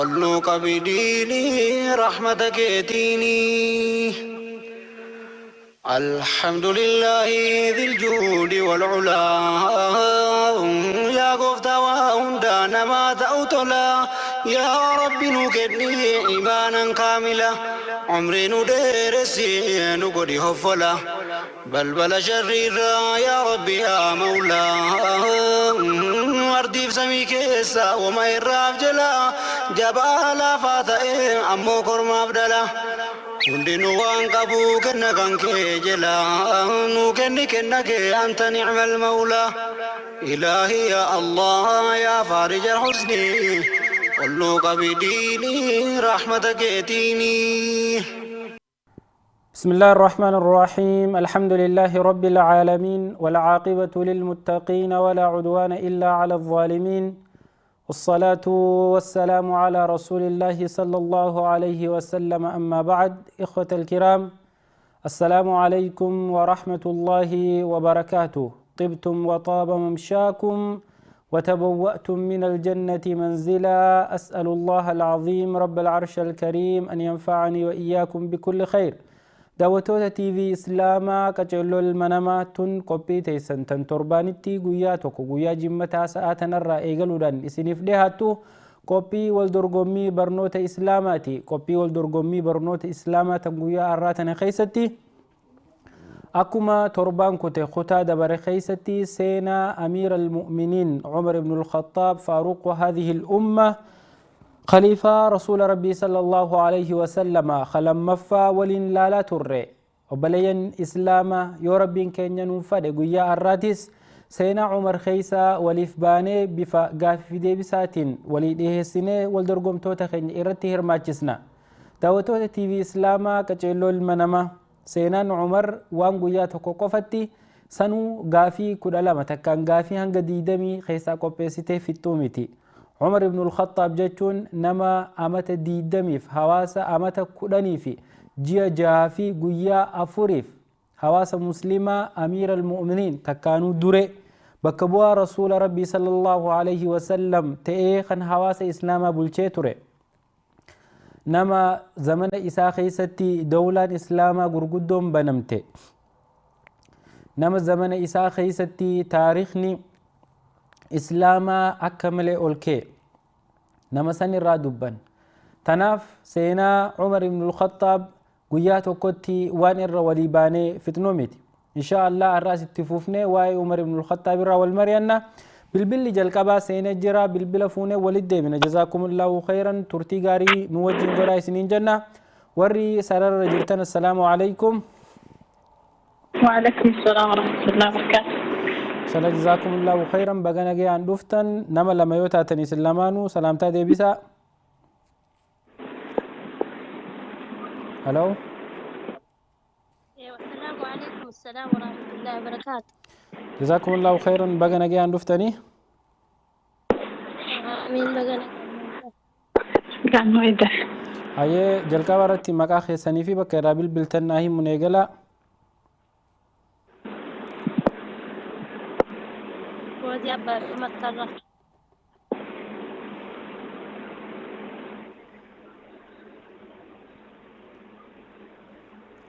قلوا قبديني رحمتك يتيني الحمد لله ذي الجود والعلا يا قفتا وهندان ما تأوتلا يا رب نكدني إيمانا كاملا عمري ندرسي نقدي هفلا بل بل شريرا يا ربي يا مولا أرضي في سمي كيسا وما يراف جلا جبال فاتئ أمو كرم أبدلا hundinuu waan qabu kenna kan kee jela nu kenni kenna kee anta ni'mal mawla ilaahi ya allah ya farij alhusni qullu qabidini rahmata keetini. بسم الله الرحمن الرحيم. الحمد لله رب العالمين والعاقبة للمتقين ولا عدوان إلا على الظالمين، والصلاة والسلام على رسول الله صلى الله عليه وسلم. أما بعد، إخوة الكرام، السلام عليكم ورحمة الله وبركاته. طبتم وطاب ممشاكم وتبوأتم من الجنة منزلا. أسأل الله العظيم رب العرش الكريم أن ينفعني وإياكم بكل خير. Daawwattoota TV Islaamaa qaceelloo ilma namaa tun qophii teessan tan torbaanitti guyyaa tokko guyyaa jimmataa sa'aa tanarraa eegaluudhaan isiniif dhiyaattu qophii wal dorgommii barnoota Islaamaati. Qophii wal dorgommii barnoota Islaamaa tan guyyaa har'aa tana keessatti akkuma torbaan kute kutaa dabare keessatti seenaa Amiir al-Mu'miniin Umar ibn al-Khattaab faaruq hadhihi al-umma خليفة رسول ربي صلى الله عليه وسلم خلمفا ولين لا لا تري وبلين إسلاما يا ربي كان ينفد قيا الراتس سينا عمر خيسا وليف باني بفا قاف في دي بساتين ولي سنة والدرقم توتا خين إرتي هرماتشسنا. داوتوتا تي في إسلاما كتشيلو المنما سينا عمر وان قيا تكوكوفتي سنو قافي كدالا تكان قافي هنگا ديدمي خيسا كوبيسيتي في التوميتي. عمر بن الخطاب جتون نما أمت ديدميف هواسا أمت كدنيفي جيا جافي قيا أفوريف هواسا مسلمة أمير المؤمنين تكانو دري بكبوا رسول ربي صلى الله عليه وسلم تأخن هواسا إسلاما بلشي نما زمن إساخي ستي دولة إسلاما غرقدهم بنمتي. نما زمن إساخي ستي تاريخني إسلاما أكمل أولكي نما سن الرادبان. تناف سينا عمر بن الخطاب قياتو كتي وان الرولي باني فتنوميتي إن شاء الله الرأس التفوفني واي عمر بن الخطاب الرول مريانا بالبل جلقبا سينا جرا بالبل فوني ولد من جزاكم الله خيرا. ترتي غاري نوجه غراي سنين جنة وري سرر جرتنا. السلام عليكم. وعليكم السلام ورحمة الله وبركاته. سلا جزاكم الله خيرا. بغنا جي عن دفتن نما لما يوتا تني سلامانو سلامتا ديبسا. هلو. السلام عليكم. السلام ورحمة الله وبركاته. جزاكم الله خيرا. بغنا جي عن دفتني. آمين. بغنا كان ويدا اي جلقا ورتي مقا خيسني في بكرا بلبلتنا هي منيغلا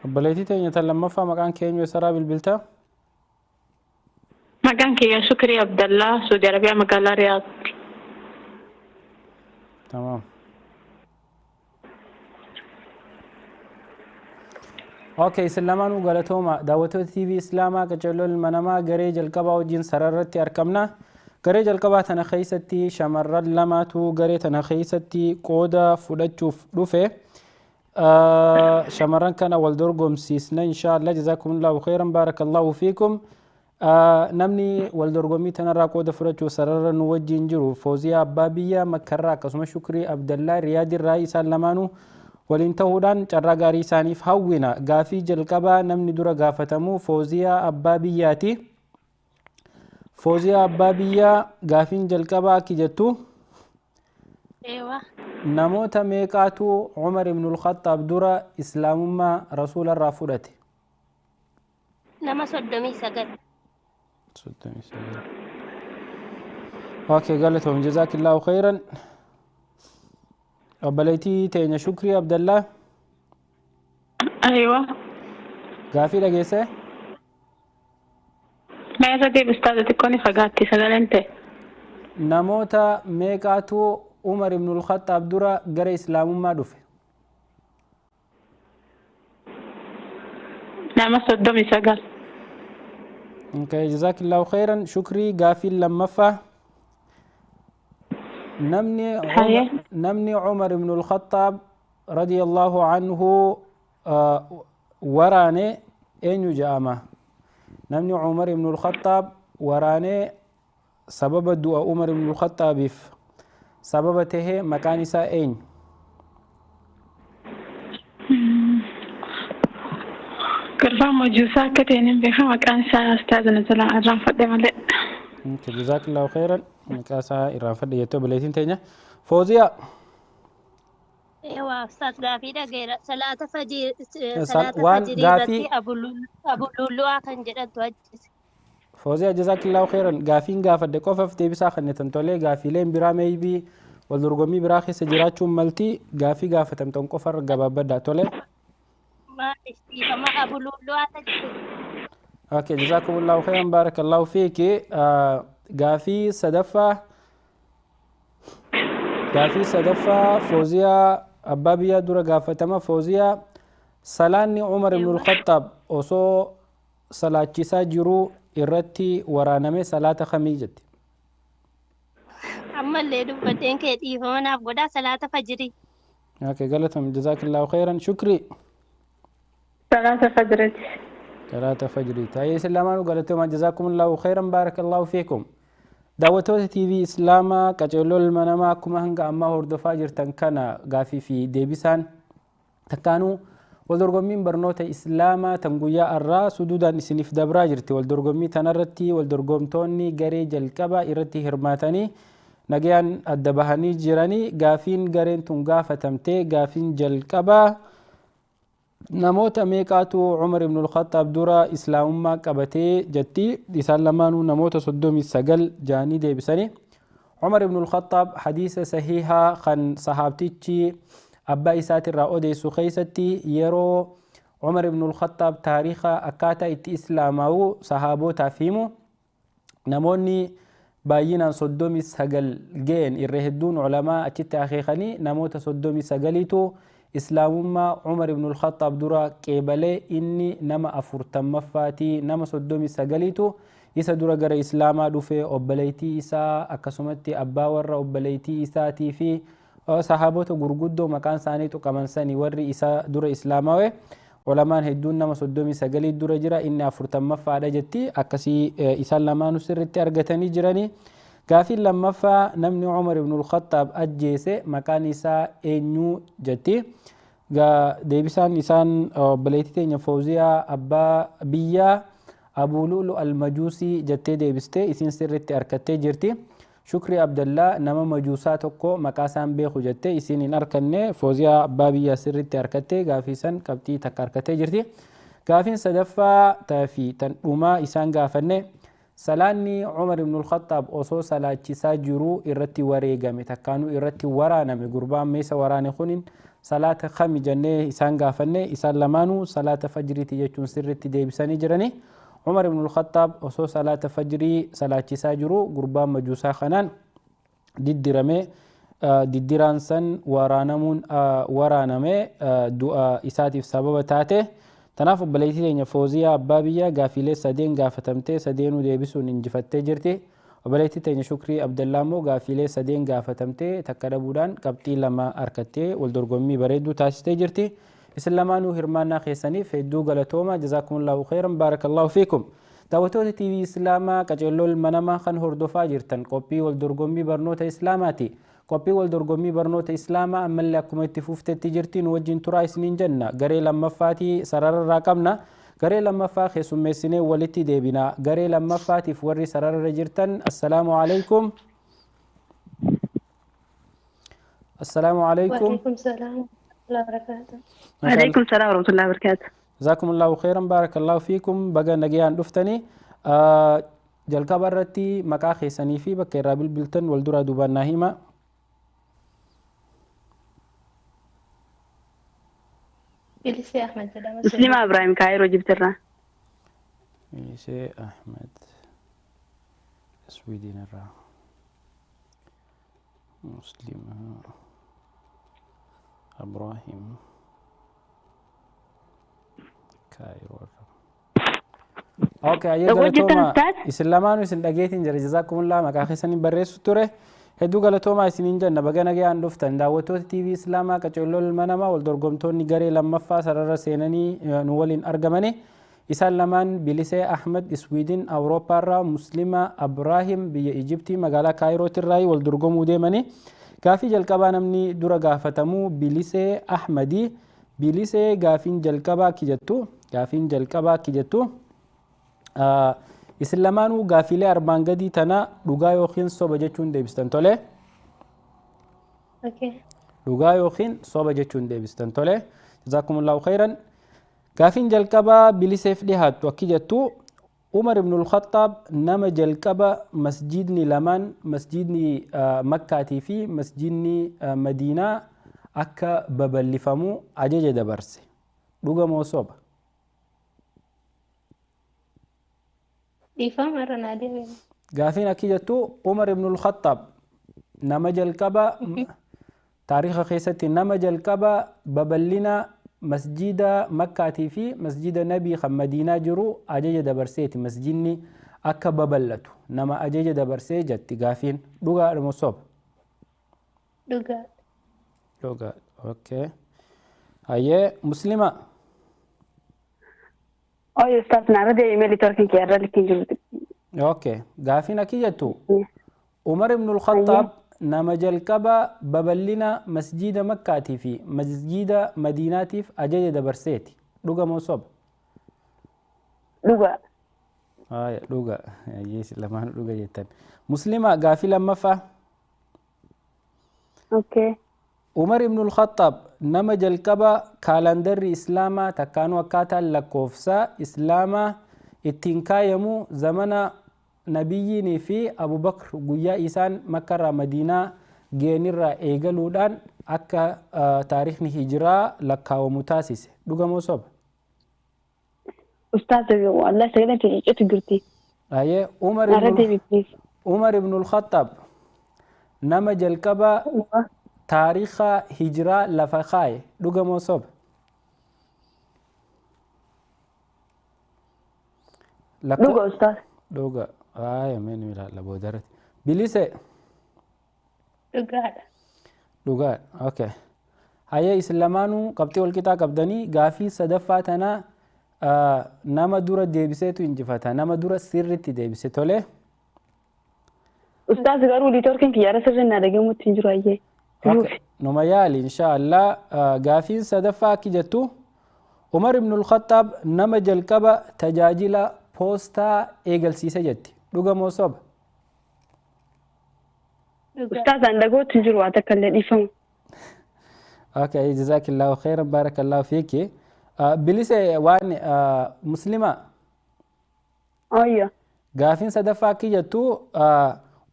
Obboleettii teenya tan lammaffaa maqaan keenya saraa bilbiltaa? Maqaan kiyya Shukrii Abdallaa, Saudi Arabiyaa magaalaa Riyaad. Tamaam. Okay, isin lamaanuu galatooma. Daawwattoota TV Islaamaa qaceelloo ilma namaa garee jalqabaa wajjin sararratti argamna. Garee jalqabaa tana keessatti shamarran lamaatu garee tana keessatti qooda fudhachuuf dhufe. Shamarran kana wal dorgomsiisna inshaallah. Jazaakumullahu khairan, baarakallahu fiikum. Namni wal dorgommii tanarraa qooda fudhachuuf sararra nu wajjin jiru Fooziyaa Abbaa Biyyaa Makkarraa akkasuma Shukrii Abdallaa Riyaadirraa isaan lamaanuu waliin ta'uudhaan carraa gaarii isaaniif hawwina. Gaafii jalqabaa namni dura gaafatamu Fooziyaa Abbaa Biyyaati. Fooziyaa Abbaa Biyyaa gaafiin jalqabaa akki jettu namoota meeqaatu Umar ibn al-Khattaab dura islaamummaa rasuularraa fudhate? Nama 39. 39. Okay, galatoom. Jazaakillahu khairan. Obboleettii teenya Shukrii Abdallaa. Aywa. Gaafii dhageesse? Mee irra deebi ustaaza, xiqqoon fagaatti sagaleen ta'e. Namoota meeqaatu Umar ibnul Khattaab dura gara islaamummaa dhufe? Nama 39. Okay, jazaakillahu khairan. Shukrii, gaafii lammaffaa. Namni Umar ibnul Khattaab radiyallahu anhu waraane eenyu jedhama? Namni Umar ibnul Khattaab waraanee sababa du'a Umar ibnul Khattaabiif sababa tahee maqaan isaa eenyu? Gurbaa majuusaa akka ta'e nin beeka, maqaan isaa ustaaza Nazalaa irraanfadhe malee. Jazaakillahu khairan. Maqaa isaa irraanfadhe jettee obboleettiin teenya. Fooziyaa. Ewa ustaaz, gaafii dhageera. Salaata waan fajirii irratti Abuluulu'aa kan jedhantu ajjeese. Fooziyaa, jazaakillahu khairan. Gaafiin gaafadhe qofaaf deebisaa kennitan tolee, gaafiileen biraa meeybii wal dorgommii biraa keessa jiraachuun malti, gaafii gaafatamtan qofarra gabaabbadhaa tolee. Maaliif dhiifama, Abuluulu'aa ajjeese. Okay, jazakumullahu khairan, barakallahu fiiki. Gaafii sadaffaa, gaafii sadaffaa Fooziyaa abbaa biyyaa dura gaafatama. Fooziyaa, salaanni Umar ibnul Khattaab osoo salaachisaa jiruu irratti waraaname salaata kamii jette? Ammallee dubbadheen kee dhiifama naaf godhaa, salaata fajirii. Okay, galatam, jazakallahu khairan. Shukri. Salaata fajriiti. Salaata fajrii. Taa'ee isin lamaanuu galatooma, jazakumullahu khairan, barakallahu fiikum. Daawwattoota TV Islaamaa, qaceelloo ilma namaa akkuma hanga ammaa hordofaa jirtan kana gaafii fi deebisaan takkaanuu wal dorgommiin barnoota Islaamaa tan guyyaa har'aa suduudaan isiniif dabraa jirti. Wal dorgommii tanarratti wal dorgomtoonni garee jalqabaa irratti hirmaatanii nagayaan adda bahanii jiranii. Gaafiin gareen tun gaafatamtee, gaafiin jalqabaa, namoota meeqaatu Umar ibn al-Khattaab dura islaamummaa qabatee jetti. Isaan lamaanuu namoota 39 jaanii deebisanii. Umar ibn al-Khattaab hadiisa sahihaa kan sahaabtichi abbaa isaatirraa odeessu keessatti yeroo Umar ibn al-Khattaab taariika akkaataa itti islaamaa'u sahaabotaaf himu, namoonni baay'inaan 39 ga'en, irra hedduun culamaa achitti akeekanii, namoota 39tu islaamummaa Umar ibn al-Khattaab dura qeebalee, inni nama 40ffaatii. Nama 39tu isa dura gara islaamaa dhufe. Obboleettii isaa, akkasumatti abbaa warra obboleettii isaatii fi sahaabota gurguddoo maqaan isaanii tuqaman sani warri isa dura islaamawe. Ulamaan hedduun nama 39 dura jira, inni 40ffaadha jetti. Akkasii isaan lamaanuu sirritti argatanii jiranii. Gaafiin lammaffaa, namni Umar ibn al-Khattaab ajjeese maqaan isaa eenyu jetti. Deebisaan isaan obboleettii teenya Fawziyaa abbaa biyyaa Abuu Lu'lu al-Majuusii jettee deebiste, isiin sirritti argattee jirti. Shukri Abdallaa nama majuusaa tokko maqaa isaan beeku jette, isiin hin arkanne. Fawziyaa abbaa biyyaa sirritti argattee gaafii san qabxii takka argattee jirti. Gaafiin sadaffaa fi tan dhumaa isaan gaafanne, salaanni Umar ibn al-Khattaab osoo salaachisaa jiruu irratti wareegame takkaanuu irratti waraaname, gurbaan meesa waraane kunin salaata kami jennee isaan gaafanne. Isaan lamaanuu salaata fajriiti jechuun sirritti deebisanii jiranii. Umar ibn al-Khattaab osoo salaata fajrii salaachisaa jiru gurbaan majuusaa kanaan diddirame, diddiraan san waraanamuun waraaname du'a isaatiif sababa taate. Tanaaf obboleettii teenya Fooziyaa abbaa biyyaa gaafiilee sadeen gaafatamtee sadeenuu deebisuun injifattee jirti. Obboleettii teenya Shukrii Abdallaa immoo gaafiilee sadeen gaafatamtee takka dhabuudhaan qabxii 2 harkattee wal dorgommii bareedduu taasistee jirti. Isin lamaanuu hirmaannaa keessaniif hedduu galatooma, jazakumullahu khairan, baarakallahu fiikum. Daawwattoota TV Islaamaa, qaceelloo ilma namaa kan hordofaa jirtan qophii wal dorgommii barnoota Islaamaati. Qophii wal dorgommii barnoota Islaamaa ammallee akkuma itti fuftetti jirti, nu wajjin turaa isiniin jenna. Garee lammaffaatii sarararraa qabna. Garee lammaffaa keessummeessinee walitti deebina. Garee lammaffaatiif warri sarararra jirtan, assalaamu alaikum. Assalaamu alaikum. وعليكم السلام ورحمة الله وبركاته. وعليكم السلام ورحمة الله وبركاته. جزاكم الله خيرا، بارك الله فيكم، baga nagayaan dhuftanii. Jalqaba irratti maqaa keessanii fi bakka irraa bilbiltan wal duraa duubaan naa hima. Bilisee Ahmed jedhama. Musliima Ibrahim Kaayiroo Ijiptirraa. Bilisee Ahmed Sweden irraa. Muslima Ibrahim Kaayiroo irraa. Okay, ayyee Dhagoo jirtan galatooma. Ustaaz? Isin lamaanuu isin dhageetiin jira. Jazaakumullah maqaa keessaniin barreessu ture. Hedduu galatoomaa isiniin jenna. Baga nagayaan dhuftan. Daawwattoota TV Islaamaa qaceelloo ilma namaa wal dorgomtoonni garee lammaffaa sarara seenanii nu waliin argamani. Isaan lamaan Bilisee Ahmed Iswiidin Awurooppaarraa, Muslima Abraahim biyya Ijiptii magaalaa Kaayirootirraa wal dorgomuu deemani. Gaafii jalqabaa namni dura gaafatamu Bilisee Ahmadi. Bilisee, gaafiin jalqabaa akki jettu. Gaafiin jalqabaa akki jettu. Isin lamaanuu gaafiilee armaan gadii tana dhugaa yookiin soba jechuun deebistan, tole? Okay. Dhugaa yookiin soba jechuun deebistan, tole? Jazaakumullahu khayran. Gaafiin jalqabaa Biliseef dhihaattu akki jettu: Umar ibn al-Khattaab nama jalqaba masjidni lamaan, masjidni Makkaatii fi masjidni Madiinaa, akka babal'ifamu ajaja dabarse. Dhuga moo soba? Dhiifama, irra naa deebi'e. Gaafiin akki jettu: Umar ibn al-Khattaab nama jalqaba taariika keessatti nama jalqaba babal'ina masjida Makkaatii fi masjida Nabii kan Madiinaa jiru ajaja dabarseeti. Masjidni akka babal'atu nama ajaja dabarsee jetti gaafiin. Dhugaadha moo soba? Dhugaa. Dhugaa. Okay. Hayyee, Muslima. Oye Ustaaz, naarra deebi'ee, networkiin kee irra likkiin jiru. Okay. Gaafiin akki jettu: Umar ibn al-Khattaab nama jalqaba babal'ina masjida Makkaatii fi masjida Madiinaatiif ajaja dabarseeti. Dhuga moo soba? Dhugaa. Haya, dhuga. Hayyee, lamaan dhuga jettan. Muslima, gaafii lammaffaa. Okay. Umar ibn al-Khattaab nama jalqaba kaalandarri Islaamaa takkaanuu akkaataan lakkoofsa Islaamaa ittiin kaayamu zamana nabiyyiinii fi Abubakr guyyaa isaan Makkarraa Madiinaa geenirraa eegaluudhaan akka taarikhni hijiraa lakkaawamu taasise. Dhuga moo soba? Ustaaz, wallahi sagaleen kee ciccitu jirti. Hayyee, Umar Naarra ibn deebi'i please. Umar ibn al-Khattaab nama jalqaba taariikha hijiraa lafa kaaye. Dhuga moo soba? Dhuga, Ustaaz. Dhuga. Haaya, mee ni ilaalla boodarratti. Bilise. Dhugaadha. Dhugaa. Okay. Hayyee, isin lamaanuu qabxii walqixaa qabdanii. Gaafii sadaffaa tana nama dura deebiseetu injifata. Nama dura sirritti deebise, tole. Ustaaz, garuu networkiin kiyya irra sirriin naa dhagahamutti hin jiru ayyee. Okay. Numa yaali insha Allah. Gaafiin sadaffaa akki jettu: Umar ibn al-Khattaab nama jalqaba tajaajila poostaa eegalsiise jetti. Dhuga moo soba? Dhugaa. Ustaaz, an dhagootti hin jiru waa takka illee, dhiifama. Okay, jazakillahu khairan, barakallahu fiki. Bilise waan Muslima. Ayyo. Gaafiin sadaffaa akki jettu: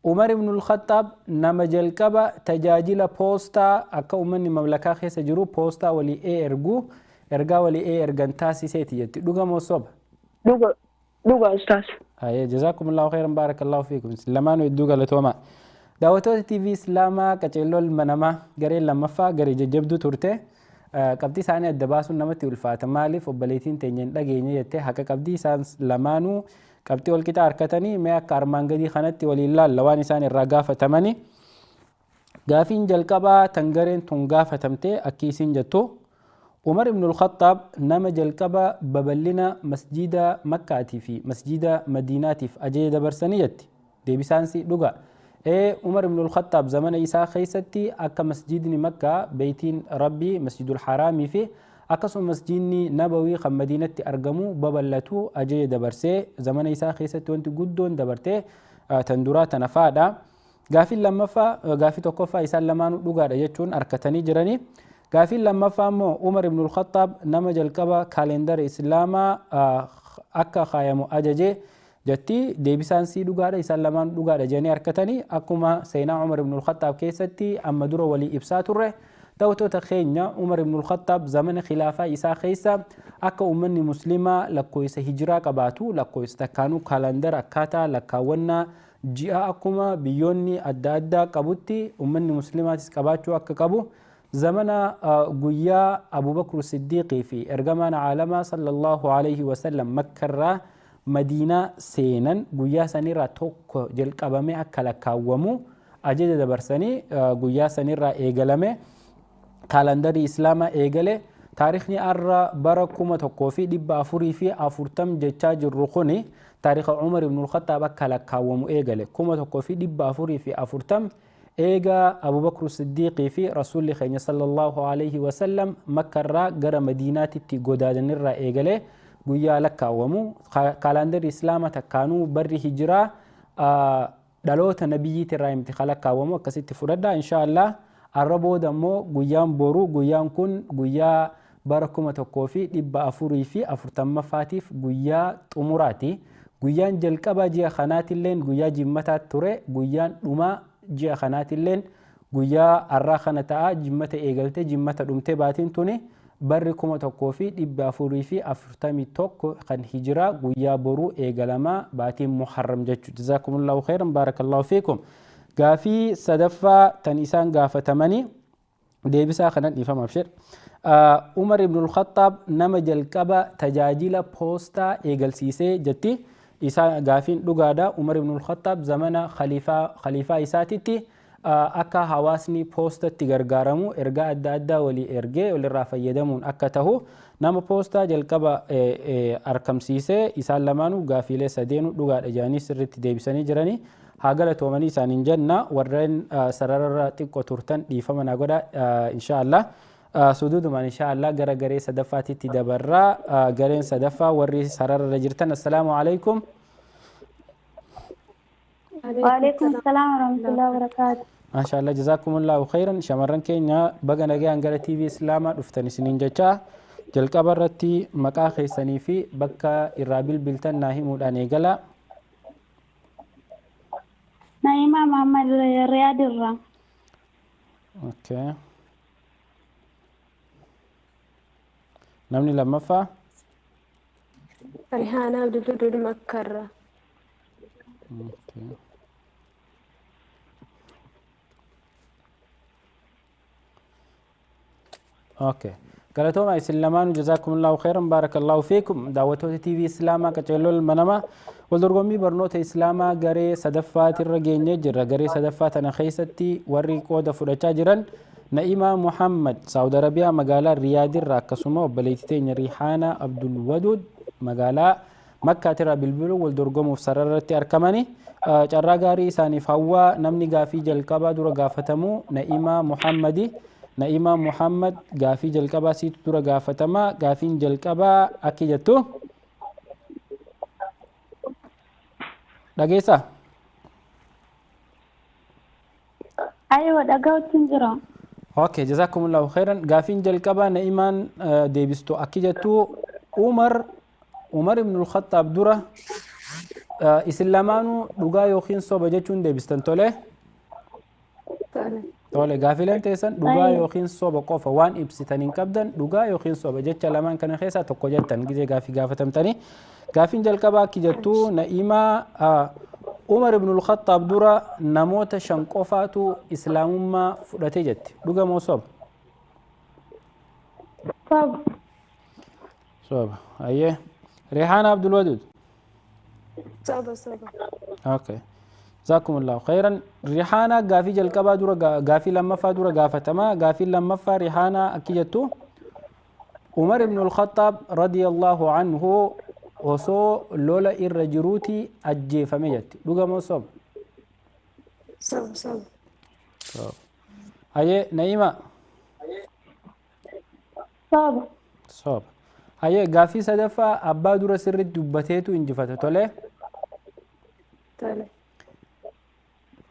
Umar ibn al-Khattaab nama jalqaba tajaajila poostaa akka uummanni mamlakaa keessa jiru poostaa walii ee ergu, ergaa walii ee ergan taasiseeti jetti. Dhuga moo soba? Dhuga. Dhuga, Ustaaz. Hayyee, jazaakumullahu khairan, barakallahu fiikum. Lamaanuu hedduu galatooma. Daawwattoota TV Islaamaa qaceelloo ilma namaa, gareen lammaffaa garee jajjabduu turte. Qabxii isaanii adda baasuun namatti ulfaata. Maaliif obboleettiin teenya hin dhageenye jettee haqa qabdii. Isaan lamaanuu qabxii walqixa harkatanii. Mee akka armaan gadii kanatti waliin laalla waan isaan irraa gaafatamani. Gaafiin jalqabaa tan gareen tun gaafatamte akki isin jettu: Umar ibn al-Khattaab nama jalqaba babal'ina masjida Makkaatii fi masjida Madiinaatiif ajaja dabarsanii jetti. Deebisaan dhuga. Ee, Umar ibn al-Khattaab zamana isaa keessatti akka masjidni Makkaa, beeytiin Rabbii, Masjidul Haraamii fi akkasuma masjidni Nabawii kan Madiinatti argamu babal'atu ajaja dabarsee. Zamana isaa keessatti wanti guddoon dabartee tan duraa tana faadha. Gaafiin lammaffaa, gaafii tokkoffaa isaan lamaanuu dhugaadha jechuun harkatanii jiranii. Gaafiin lammaffaa immoo Umar ibn al-Khattaab nama jalqaba kaalendara Islaamaa akka kaayamu ajaje jetti. Deebisaan sii dhugaadha. Isaan lamaan dhugaadha jedhanii harkatanii. Akkuma seenaa Umar ibn al-Khattaab keessatti amma dura walii ibsaa turre, Daawwattoota keenya, Umar ibnul Khattaab zamana khilaafaa isaa keessa akka uummanni muslimaa lakkoofsa hijiraa qabaatu, lakkoofsa takkaanuu kaalandara akkaataa lakkaawwannaa ji'a akkuma biyyoonni adda addaa qabutti uummanni muslimaatis qabaachuu akka qabu, zamana guyyaa Abubakr Siddiiqii fi ergamaan caalamaa sallallahu alaihi wasallam Makkarraa Madiinaa seenan, guyyaa sanirraa tokko jalqabamee akka lakkaawwamu ajaja dabarsanii, guyyaa sanirraa eegalame kaalandarii islaamaa eegale. Taarikhni arra bara 1440 jechaa jirru kuni taarika Umar ibnul Khattaab akka lakkaawwamu eegale, 1440 eega Abubakr Siddiiqii fi rasuulli keenya sallallahu alaihi wasallam Makkarraa gara Madiinaatitti godaadanirraa eegale guyyaa lakkaawwamu. Kaalandarii islaamaa takkaanuu barri hijiraa dhaloota nabiyyiitirraa himti lakkaawwamu akkasitti fudhadha insha Allah. Arra booda immoo guyyaan boruu, guyyaan kun guyyaa bara 1440ffaatiif guyyaa xumuraati. Guyyaan jalqaba ji'a kanaatilleen guyyaa jimmataa ture. Guyyaan dhumaa ji'a kanaatilleen guyyaa arraa kana ta'a. Jimmata eegalte jimmata dhumtee baatiin tuni, barri 1441 kan hijiraa guyyaa boruu eegalamaa, baatiin Muharram jechuudha. Jazaakumullahu khairan, baarakallahu fiikum. Gaafii sadaffaa tan isaan gaafatamanii deebisaa kanan dhiifama abshir. Umar ibnul Khattaab nama jalqaba tajaajila poostaa eegalsiisee jetti. Isaa gaafiin dhugaadha. Umar ibnul Khattaab zamana khaliifaa isaatitti akka hawaasni poostatti gargaaramu, ergaa adda addaa walii ergee walirraa fayyadamuun akka tahu nama poostaa jalqaba argamsiisee. Isaan lamaanuu gaafiilee sadeenu dhugaadha jedhanii sirriitti deebisanii jiranii. Haa galatoomanii isaaniin jenna. Warreen sarararra xiqqoo turtan dhiifama naa godha insha Allah. Suduudumaan insha Allah gara garee sadaffaatitti dabarraa. Gareen sadaffaa warri sarararra jirtan, assalaamu alaikum. Waalaikum salaam warahmatullahi wabarakatuh. Maasha Allah, jazaakumullahu khairan. Shamarran keenya, baga nagaan gara TV Islaamaa dhuftan isiniin jecha. Jalqaba irratti maqaa keessanii fi bakka irraa bilbiltan naa himuudhaan eegala. Na'imaa Muhammad, Riyaad irraa. Okay. Namni lammaffaa? Rihaana Abdul Makkarraa. Okay. Okay. Galatooma isin lamaanuu, jazaakumullahu khairan, baarakallahu fiikum. Daawwattoota TV Islaamaa qaceelloo ilma namaa, wal dorgommii barnoota Islaamaa garee sadaffaatirra geenyee jirra. Garee sadaffaa tana keessatti warri qooda fudhachaa jiran Na'imaa Muhammad, Saawud Arabiyaa magaalaa Riyaadirraa, akkasuma obboleettii teenya Rihaana Abdul Waduud magaalaa Makkaatirraa bilbiluu wal dorgomuuf sararratti argamani. Carraa gaarii isaaniif hawwaa. Namni gaafii jalqabaa dura gaafatamu Na'imaa Muhammadi. Na'imaa Muhammad, gaafii jalqabaa siitu dura gaafatama. Gaafiin jalqabaa akki jettu. Dhageessaa? Aywa, dhaga'utti hin jira. Okay, jazakumullahu khairan. Gaafiin jalqabaa Na'imaan deebistu akki jettu: Umar ibn al-Khattaab dura, isin lamaanuu dhugaa yookiin soba jechuun deebistan, tole? Tole, gaafileen teessan dhugaa yookiin soba qofa, waan ibsitan hin qabdan. Dhugaa yookiin soba, jecha lamaan kana keessaa tokko jettan gizee gaafii gaafatamtanii. Gaafiin jalqabaa akki jettu: Na'imaa, Umar ibn al-Khattaab dura namoota shan qofaatu islaamummaa fudhate jetti. Dhuga moo soba? Soba. Soba. Ayyee. Rihaana Abdul Wadud. Soba, soba. Okay. Jazakumullahu khairan. Rihaana gaafii jalqabaa dura, gaafii lammaffaa dura gaafatama. Gaafii lammaffaa Rihaana akki jettu: Umar ibn al-Khattaab radiyallahu anhu osoo lola irra jiruuti ajjeefame jetti. Dhuga moo soba? Soba, soba. Soba. Hayyee, Na'iima. Soba. Soba. Hayyee, gaafii sadaffaa abbaa dura sirriitti dubbateetu injifata, tole? Tole.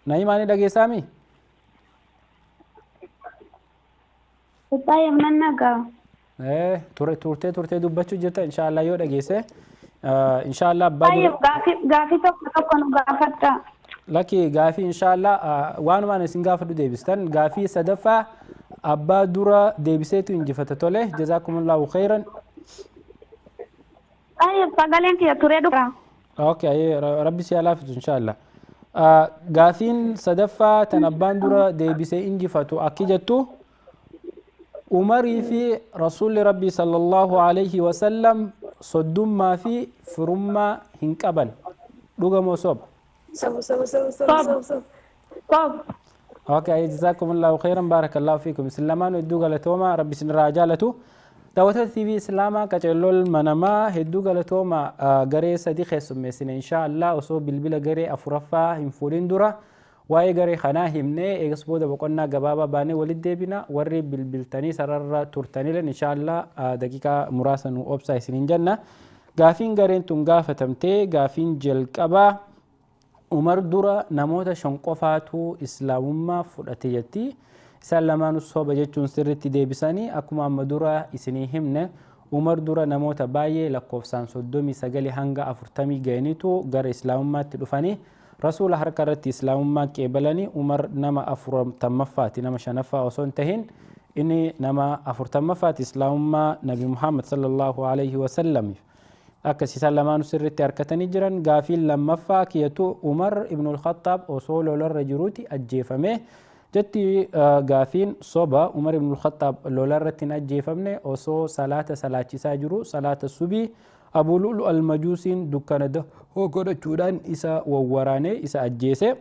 Na'imaa, ni dhageessaami? Xayyab, nan dhagaa. Ture turtee turtee dubbachuu jirta. Inshaallah yoo dhageesse, inshaallah abbaa dura. Xayyab, gaafii tokko tokko nu gaafadha. Lakki, gaafii inshaallah waanumaan isin gaafadhu deebistan. Gaafii sadaffaa Abbaa dura deebiseetu injifata. Tole, jazaakumullahu khayran. Ayyee, sagaleen kiyya turee dhufa. Okay, rabbi si haa laafisu inshallah. Gaafiin sadaffaa tan abbaan dura deebisee injifatu akki jettu: Umarii fi Rasuulli Rabbii sallallahu alayhi wasallam soddummaa fi firummaa hin qaban. Dhuga moo soba? Soba, soba, soba, soba, soba, soba. Soba. Okay, jazakumullahu khairan, barakallahu fiikum. Isin lamaan hedduu galatooma, Rabbi isin irraa jaalatu. Daawwattoota TV Islaamaa qaceellool manamaa, hedduu galatooma. Garee sadi keessummeessine. Insha Allah osoo bilbila garee afuraffaa hin fuudhin dura waa'ee garee kanaa himnee, eegas booda boqonnaa gabaabaa baanee walitti deebina. Warri bilbiltanii sararra turtaniilen insha Allah daqiiqaa muraasa nu obsaa isiniin jenna. Gaafiin gareen tun gaafatamtee, gaafiin jalqabaa, Umar dura namoota 5 qofaatu islaamummaa fudhate jetti. Isaan lamaanuu soba jechuun sirriitti deebisanii. Akkuma amma dura isinii himne, Umar dura namoota baay'ee lakkoofsaan 39 hanga 40 ga'aniitu gara islaamummaatti dhufanii Rasuula harka irratti islaamummaa qeebalanii. Umar nama 40ffaati, nama shanaffaa osoo hin tahin inni nama 40ffaati islaamummaa Nabi Muhammad sallallahu alaihi wasallam. Akkas isaan lamaanuu sirriitti harkatanii jiran. Gaafiin lammaffaa kiyyatu, Umar ibnul Khattaab osoo lolarra jiruuti ajjeefame jetti. Gaafiin soba. Umar ibnul Khattaab lolarratti hin ajjeefamne. Osoo salaata salaachisaa jiru, salaata subii, Abu Lu'lu al-Majuusiin dukkana dahoo godhachuudhaan isa wawwaraanee isa ajjeese.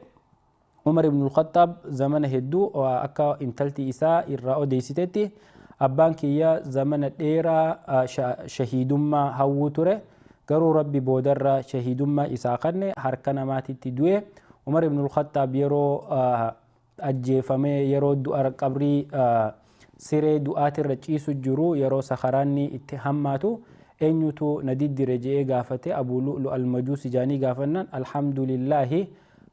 Umar ibnul Khattaab zamana hedduu, akka intalti isaa irraa odeessitetti, "Abbaan kiyya zamana dheeraa shahiidummaa hawwuu ture, garuu Rabbi boodarra shahiidummaa isaa kanne, harka namaatitti du'e." Umar ibnul Khattaab yeroo ajjeefame, yeroo du'a qabrii siree du'aatirra ciisu jiru, yeroo sakaraanni itti hammaatu, "Eenyutu na diddire?" je'ee gaafate. Abu Lu'lu al-Majuusi jaanii gaafannaan, "Alhamdulillaahi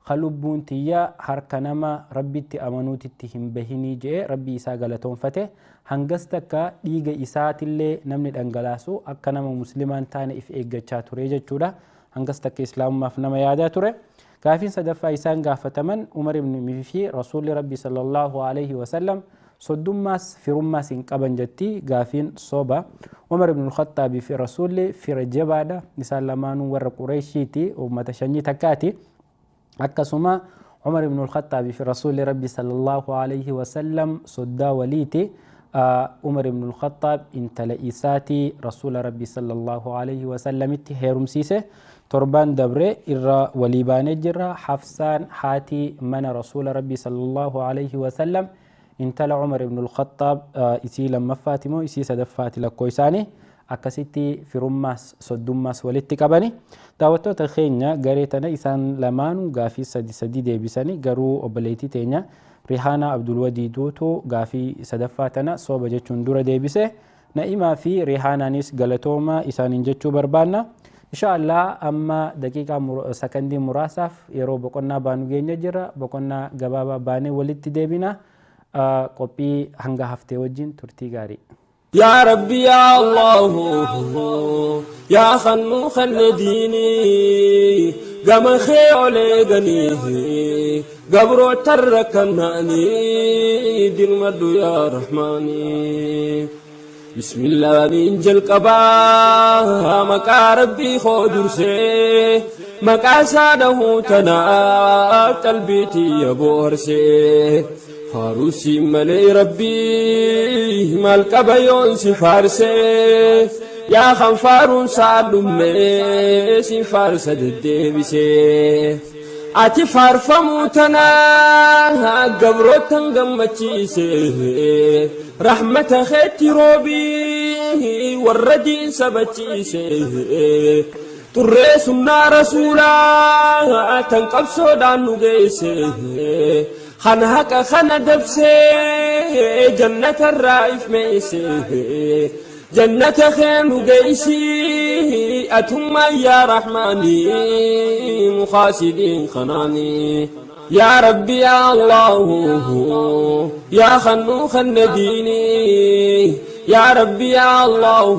ka lubbuun tiyya harka nama Rabbitti amanuutitti hin bahinii," je'e. Rabbii isaa galatoonfate. Hangas takka dhiiga isaatillee namni dhangalaasu akka nama muslimaan taane if eeggachaa ture jechuudha. Hangas takka islaamummaaf nama yaadaa ture. Gaafiin sadaffaa isaan gaafataman, Umar ibn fi Rasuulli Rabbi sallallahu alaihi wasallam soddummaas firummaas hin qaban jetti. Gaafiin soba. Umar ibn Khattaabii fi Rasuulli fira jabaadha. Isaan lamaanuu warra Qureeshiiti, uummata shanyii takkaati. Akkasuma Umar ibn Khattaabii fi Rasuulli Rabbi sallallahu alaihi wasallam soddaa waliiti. Umar ibn Khattaab intala isaati Rasuula Rabbi sallallahu alaihi wasallamitti heerumsiise. Torbaan dabre irra walii baanee jirra. Hafsaan haati mana Rasuula Rabbi sallallahu alaihi wasallam intala Umar ibn Khattaab isii lammaffaati moo isii sadaffaati lakkoo isaanii. Akkasitti firummaas soddummaas walitti qabani. Daawwattoota keenya, garee tana isaan lamaanuu gaafii sadi sadi deebisanii, garuu obboleettii teenya Rihaanaa Abdulwadiiduutu gaafii sadaffaa tana soba jechuun dura deebise. Na'imaa fi Rihaanaanis galatooma isaaniin jechuu barbaanna. Insha Allah amma daqiiqaa sakandii muraasaaf yeroo boqonnaa baanu geenya jira. Boqonnaa gabaabaa baanee walitti deebina. Qophii hanga haftee wajjin turtii gaarii. يا ربي يا الله يا خنو خن ديني قم خيولي غني قبرو تركناني دين مدو يا رحماني. بسم الله من جل قبا مكا ربي خودرسي مكا ساده تنا قلبيتي يا بورسي فاروسي ملي ربي مال قبيون سفارسي يا خنفارون سالمي سفارس ددبسي ati faarfamuu tanaa gabrootan gammachiise, rahmata keetti roobii warra diin sabachiise, xurree sunnaa rasuulaa tan qabsoodhaan nu geesse, kan haqa kana dabsee jannatarraa ifmeesse, jannata kee nu geessi atummaa yaa rahmaanii mukaasidiin kanaanii. يا ربي يا الله يا خنو خن ديني يا ربي يا الله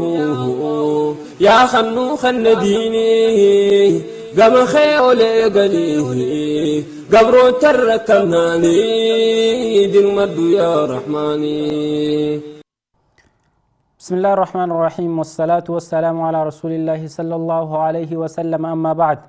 يا خنو خن ديني قم خيولي قني. Gabroota rakkamnaanii dirmadhu yaa rahmaanii. بسم الله الرحمن الرحيم والصلاة والسلام على رسول الله صلى الله عليه وسلم أما بعد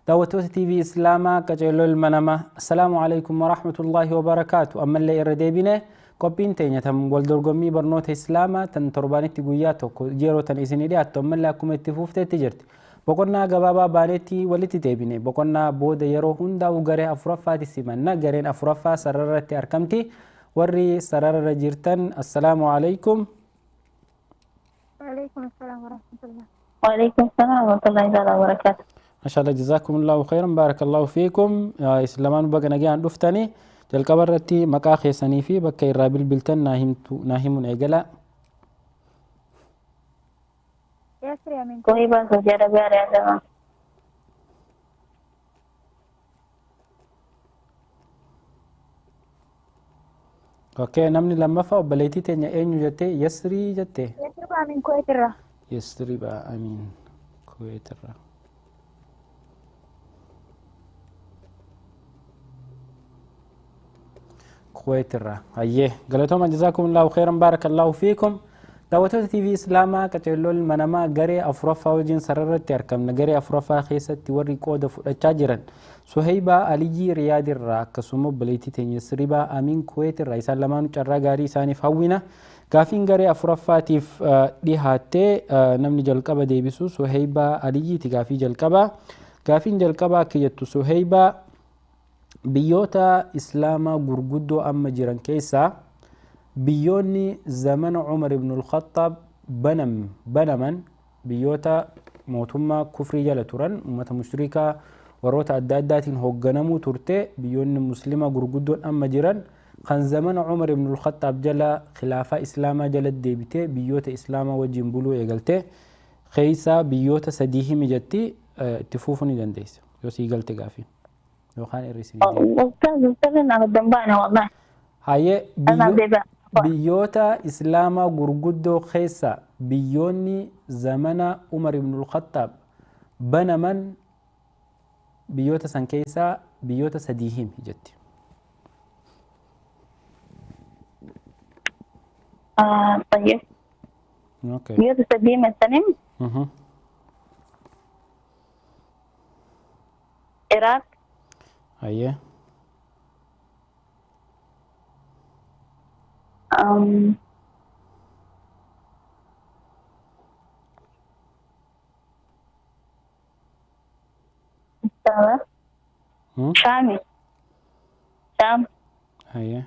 دعوة تي في إسلاما كجلول المنامة السلام عليكم ورحمة الله وبركاته أما اللي إرديبنا qophiin teenya tan wal dorgommii barnoota islaamaa tan torbaanitti guyyaa tokko yeroo tan isinii dhiyaattu ammallee akkuma itti fufteetti jirti. Boqonnaa gabaabaa baanetti walitti deebine boqonnaa booda yeroo hundaa'u garee afuraffaatti simanna gareen afuraffaa sararratti argamti warri sararra jirtan assalaamu alaikum. وعليكم السلام ورحمة الله. وعليكم السلام ورحمة الله تعالى وبركاته. ما شاء الله جزاكم الله خيرا بارك الله فيكم islamaan baga nagaan dhuftanii jalqaba irratti maqaa keessanii fi bakka irraa bilbiltan naa himuun eegala. يسري من كويبا سعودي عربية رياض. Okay, namni lammaffaa obboleettii teenya eenyu jettee Yasrii jettee? يسري من كويت الرا. Yasrii amiin Kuwait irraa. Kuwait irraa. Hayyee galatooma jazaakumullahu khairan baarakallahu fiikum. Daawwattoota TV Islaamaa qaceelloon manamaa garee afuraffaa wajjin sararratti argamna. Garee afuraffaa keessatti warri qooda fudhachaa jiran Suheybaa Aliyyii Riyaad irraa akkasuma obboleettii teenya Siribaa Amiin Kuwait irraa isaan lamaanuu carraa gaarii isaaniif hawwina. Gaafiin garee afuraffaatiif dhihaattee namni jalqaba deebisu Suheybaa Aliyyiiti gaafii jalqabaa. Gaafiin jalqabaa akka jettu Suheybaa biyyoota Islaamaa gurguddoo amma jiran keessaa biyyoonni zamana Umar ibn al-Khattab banaman biyyoota mootummaa kufrii jala turan uummata mushrikaa warroota adda addaatiin hoogganamuu turte biyyoonni muslima gurguddoon amma jiran kan zamana Umar ibn al-Khattab jala khilaafaa islaamaa jala deebitee biyyoota islaamaa wajjin buluu eegalte keessaa biyyoota sadii himi jetti itti fufuu ni dandeessa yoo sii galte gaafii yookaan irri isinii deebi'a. أستاذ أستاذ أنا قدام والله. Hayyee أنا ديبا. biyyoota islaamaa gurguddoo keessa biyyoonni zamana Umar ibn al-Khattab banaman biyyoota san keessaa biyyoota sadii himi jetti. طيب. Okay. بيوت السديم السليم. العراق. Hayyee. شامي شام. Hayyee.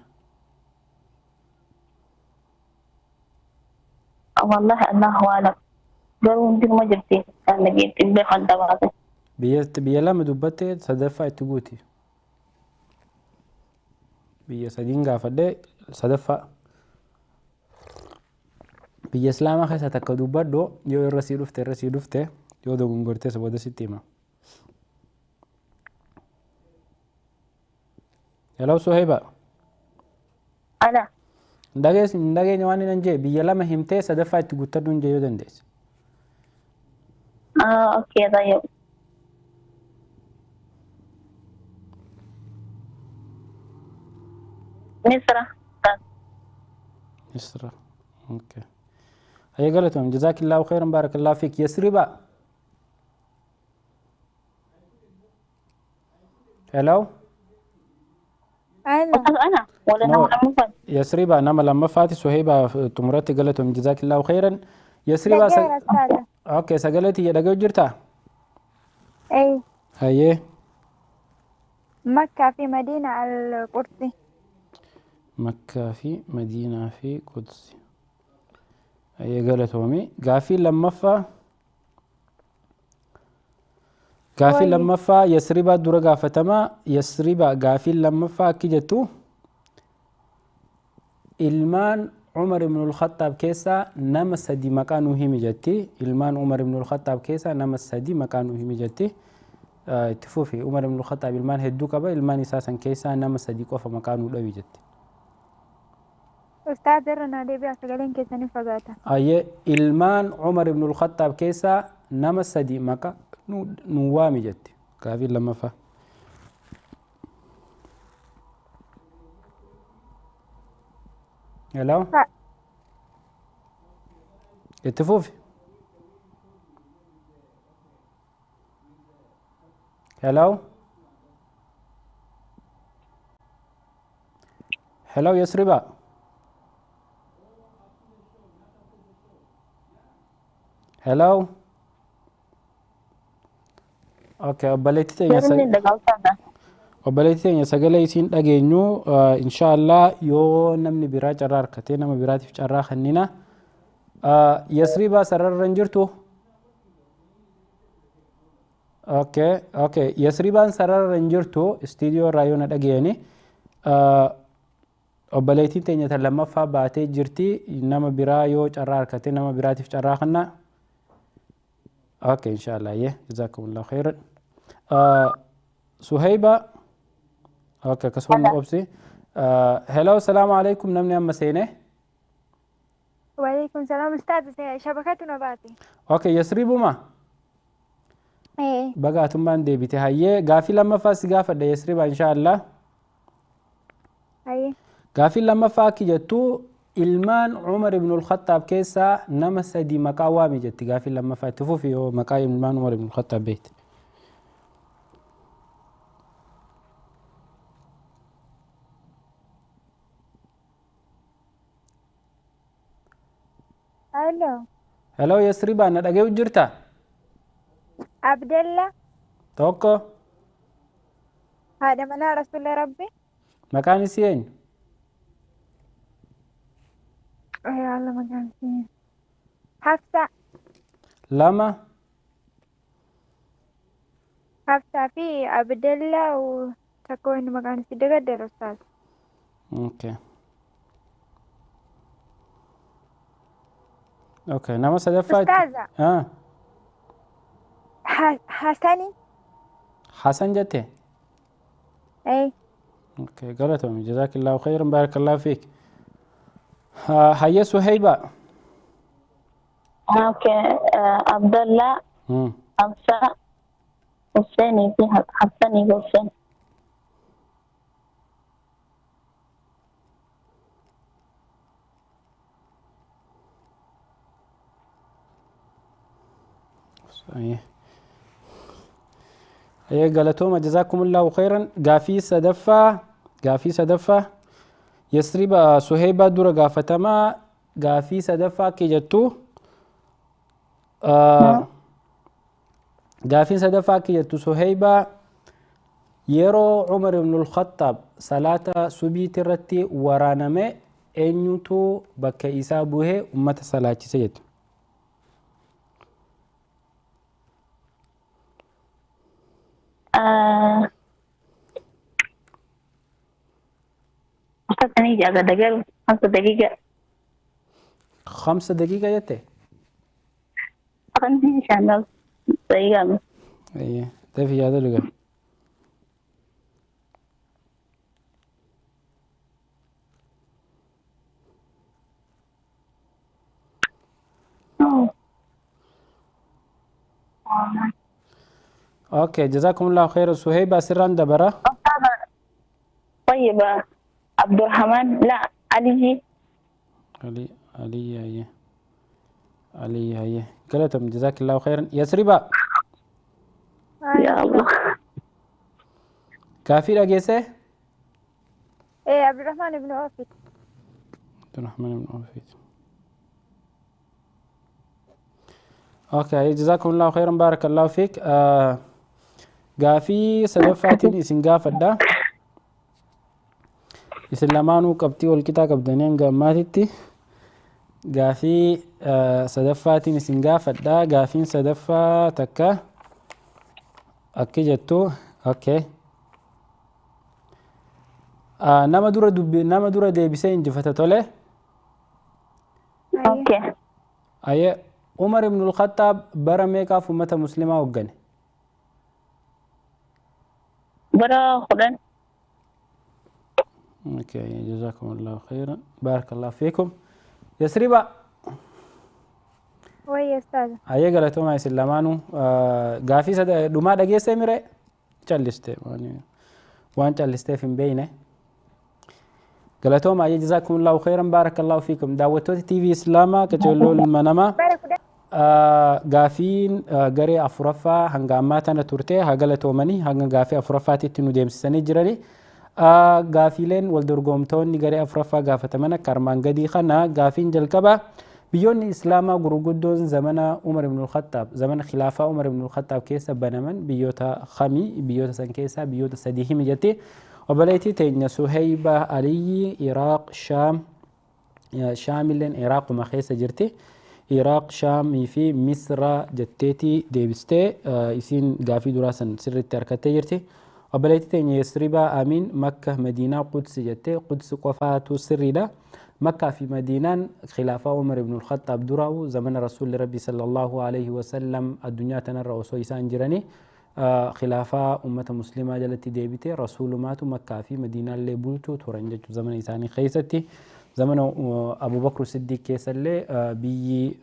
والله الله أعلم. قالوا انت ما جبتي أنا جبت البيت خلطة. Biyya lama dubbatte sadaffaa itti guuti. Biyya sadiin gaafadhe sadaffaa. Biyya islaamaa keessa takka dubbadhu yoo irra sii dhufte irra sii dhufte yoo dogongortes booda sitti hima. Hello Suhayba. أنا Hin dhageenye waan hin jee biyya lama himtee sadaffaa itti guuttadhu hin jee yoo dandeesse. أوكي طيب. مصر. مصر. أوكي. هيا قالتهم جزاك الله خيرا بارك الله فيك يسربا. هلو. أنا ولا نعم يسربا نعم لما فاتي سهيبة تمرتي قالتهم جزاك الله خيرا يسربا أوكي سجلتي يا دقيقة جرتا. أي. هيا. مكة في مدينة القدس. مكة في مدينة في قدس. هي قالت هومي قافي لما فا يسربا درا قافتما يسربا قافي لما فا كجتو إلمان عمر بن الخطاب كيسا نما سدي مكانه همي جتي إلمان عمر بن الخطاب كيسا نما سدي مكانه همي جتي تفوفي عمر بن الخطاب إلمان هدو كبا إلمان إساسا كيسا نما سدي قوف مكانه لوي جتي. أستاذ رنا ديبي أسجلين كيساني فقاتا. أيه إلمان عمر بن الخطاب كيسا نما سدي مكا نوامي جتي كافي لما فا. Hello. Itti fufi. Hello. Hello Yasriba. Hello. Okay, obboleettii teenya obboleettii teenya sagalee isiin dhageenyu inshaallah yoo namni biraa carraa harkatee nama biraatiif carraa kennina. Yasriba sararra hin jirtu? Okay, okay. Yasribaan sararra hin jirtu istiidiyoo irraa yoo na dhageeni. Obboleettiin teenya tan lammaffaa baatee jirti nama biraa yoo carraa harkatee nama biraatiif carraa kenna. Okay, inshallah. Yeah, jazakumullah khairan. Suhaiba. Okay, akkasuma obsi. Hello, salaamu alaikum namni amma seene. Waalaikum salaam ustaaz shabakatu na baate. Okay, Yasribuma. Ee. Baga atummaan deebite hayyee gaafii lammaffaa si gaafadha Yasriba inshallah. Hayyee. Gaafii lammaffaa akki jettu ilmaan Umar ibn al-Khattaab keessaa nama sadi maqaa waami jetti gaafii lammaffaa itti fufi yoo maqaa ilmaan Umar ibn al-Khattaab beekte. Hello. Hello Yasriba na dhaga'u jirta? Abdalla. Tokko. Haadha manaa Rasuula Rabbi. Maqaan isii eenyu? Ya Allah maqaan isii. Hafsa. Lama. Hafsaa fi Abdalla tokko inni maqaan isii dagaddara ustaaz. Okay. Okay, nama sadaffaa. Ustaaza. Ah. Hasani. Hasan jette? Ee. Okay, galatoomi. Jazaakillahu khairan barakallahu fiik. Hayya Suhaiba. Okay, Abdallah, Hafsa, Hussein fi Hassani fi Hussein. Hayyee galatooma jazakumullahu khairan gaafii sadaffaa Yasriba Suhaiba dura gaafatamaa gaafii sadaffaa akka jettu gaafiin sadaffaa akka jettu Suhaiba yeroo Umar ibn al-Khattaab salaata subiitii irratti waraaname eenyutu bakka isaa buhee ummata salaachise jettu. أستاذ أنا دقيقة 5 دقيقة. 5 دقيقة جت؟ 5 دقيقة. إيه ده في هذا اللي أوكي جزاكم الله خير سهيبة سرا دبرة. طيب عبد الرحمن لا علي علي علي هي علي هي قالتهم جزاك الله خيرا يسربا. يا الله كافي رجيسه. ايه عبد الرحمن بن عوف. عبد الرحمن بن عوف. okay جزاكم الله خيرا بارك الله فيك. gaafii sadaffaatiin isin gaafadha. Isin lamaanuu qabxii walqixaa qabdanii hanga ammaatitti gaafii sadaffaatiin isin gaafadha. Gaafiin sadaffaa takka akki jettu okay. Nama dura deebisee injifata tole. Okay. Aye Umar ibn al-Khattab bara meeqaaf ummata muslimaa hooggane? Bara 10. okay جزاكم الله خيرا بارك الله فيكم. يسريبا وي استاذ. Ayyee galatooma isin lamaanuu gaafii dhumaa dhageessee mire calliste waan callisteef hin beeyne. Galatooma ayyee jazaakumullahu khairan baarakallahu fiikum. Daawwattoota TV Islaamaa qajeeloo ilma namaa gaafiin garee afuraffaa hanga ammaa tana turte haa galatoomanii hanga gaafii afuraffaatitti nu deemsisanii jirani. Gaafiileen wal dorgomtoonni garee afuraffaa gaafataman akka armaan gadii kana gaafiin jalqaba biyyoonni Islaamaa gurguddoon zamana Umar ibn al-Khattaab zamana khilaafaa Umar ibn al-Khattaab keessa banaman biyyoota kamii biyyoota san keessaa biyyoota sadii himi jetti. Obboleettii teenya Suhayba Aliyyi Iraaq Shaam Shaamilleen Iraaquma keessa jirti. Iraaq Shaamii fi Misra jetteeti deebistee isiin gaafii duraa san sirriitti harkattee jirti. Obboleettii teenya Yasribaa Amiin Makka Madiinaa Qudsi jettee Qudsi qofaatu sirriidha. Makkaa fi Madiinaan khilaafaa Umar ibn al-Khattaab duraa'u zamana Rasuulli Rabbi sallallahu alaihi wasallam addunyaa tanarra osoo isaan jiranii khilaafaa ummata muslimaa jalatti deebite rasuulumaatu Makkaa fi Madiinaallee bulchuu turan jechuudha zamana isaanii keessatti. Zamana Abubakr Siddiq keessallee biyyi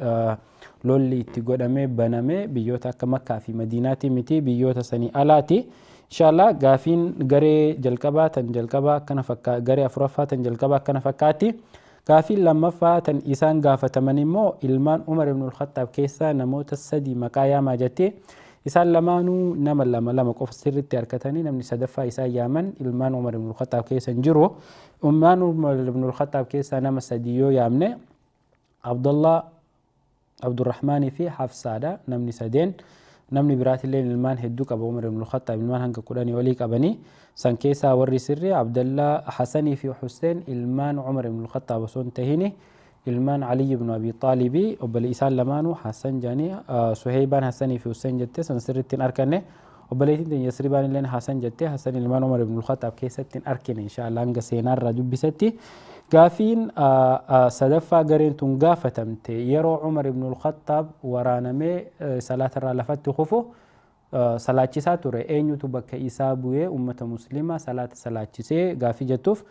lolli itti godhamee baname biyyoota akka Makkaa fi Madiinaati miti biyyoota sanii alaati. Inshallah gaafiin garee jalqabaa tan jalqabaa akkana fakkaa garee afuraffaa tan jalqabaa akkana fakkaatti. Gaafiin lammaffaa tan isaan gaafataman immoo ilmaan Umar ibn al-Khattaab keessaa namoota sadii maqaa yaamaa jettee isaan lamaanuu nama lama lama qofa sirriitti harkatanii namni sadaffaa isaan yaaman ilmaan Umar ibn al-Khattaab keessa hin jiru. Ilmaan Umar ibn al-Khattaab keessaa nama sadii yoo yaamne Abdullah, Abdurrahmaanii fi Hafsaadha namni sadeen. Namni biraatillee ilmaan hedduu qaba Umar ibn al-Khattaab ilmaan hanga 10 olii qabanii san keessaa warri sirrii Abdallah, Hasanii fi Hussein ilmaan Umar ibn al-Khattaab osoo hin tahini ilmaan Ali ibn Abi Taalibii obboleessi isaan lamaanuu Hasan jedhanii Suheybaan Hasanii fi Hussein jettee san sirriitti hin arkanne obboleettiin teenya Yasribaan illeen Hasan jettee Hasan ilmaan Umar ibn al-Khattaab keessatti hin arkine inshallah hanga seenaarraa dubbisetti. Gaafiin sadaffaa gareen tun gaafatamte yeroo Umar ibn al-Khattaab waraanamee salaatarraa lafatti kufu salaachisaa ture eenyutu bakka isaa bu'ee ummata muslimaa salaata salaachisee gaafii jettuuf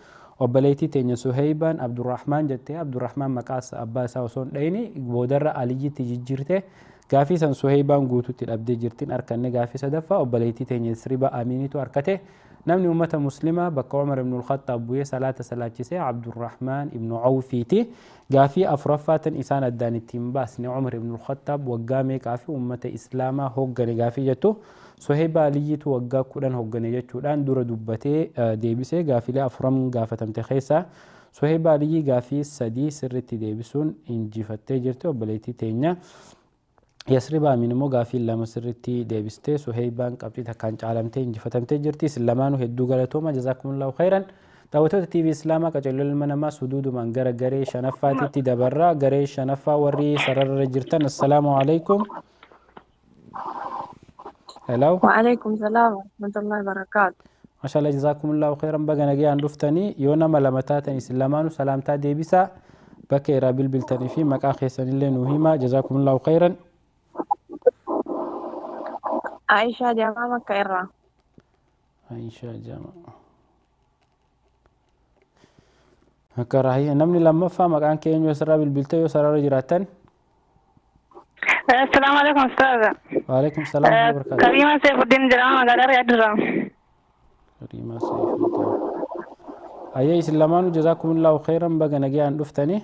obboleettii teenya Suheybaan Abdurrahmaan jettee Abdurrahmaan maqaa abbaa isaa osoo hin dhayini boodarra Aliyyitti jijjiirte gaafii san Suheybaan guututti dhabdee jirtiin harkanne gaafii sadaffaa obboleettii teenya Yasriba Amiinitu harkate. Namni ummata muslimaa bakka Umar ibn al-Khattaab bu'ee salaata salaachisee Abdurrahmaan ibn Awfiiti. Gaafii afuraffaatan isaan addaan ittiin baasne Umar ibn al-Khattaab waggaa meeqaa fi ummata Islaamaa hooggane gaafii jettu Suhayba Aliyyiitu waggaa 10 hooggane jechuudhaan dura dubbatee deebisee gaafilee afuran gaafatamte keessaa Suhayba Aliyyii gaafii 3 sirriitti deebisuun injifattee jirti obboleettii teenya. Yasriba Amiin immoo gaafii 2 sirriitti deebistee Suheybaan qabxii takkaan caalamtee injifatamtee jirti. Isin lamaanuu hedduu galatooma jazaakumullahu khairan. Daawwattoota TV Islaamaa qajeeloo ilma namaa suduudumaan gara garee shanaffaatitti dabarra. Garee shanaffaa warri sararra jirtan assalaamu alaikum. Hello. Wa alaikum salaam wa rahmatullahi wa barakaatu. Mashallah jazaakumullahu khairan baga nagayaan dhuftanii yoo nama lama taatan isin lamaanuu salaamtaa deebisaa bakka irraa bilbiltanii fi maqaa keessanillee nuu himaa jazaakumullahu khairan. Aisha Jamaa Makka irraa. Aisha Jamaa. Akka raayyaa namni lammaffaa maqaan kee eenyu asirraa bilbiltee yoo sarara jiraattan. Assalaamu alaikum ustaaza. Wa alaikum salaam wa barakaatuh. Kariima Saifuddin jedhama magaalaa Riyaad irraa. Kariima Saifuddin. Ayyee isin lamaanuu jazaakumullahu khairan baga nagayaan dhuftanii.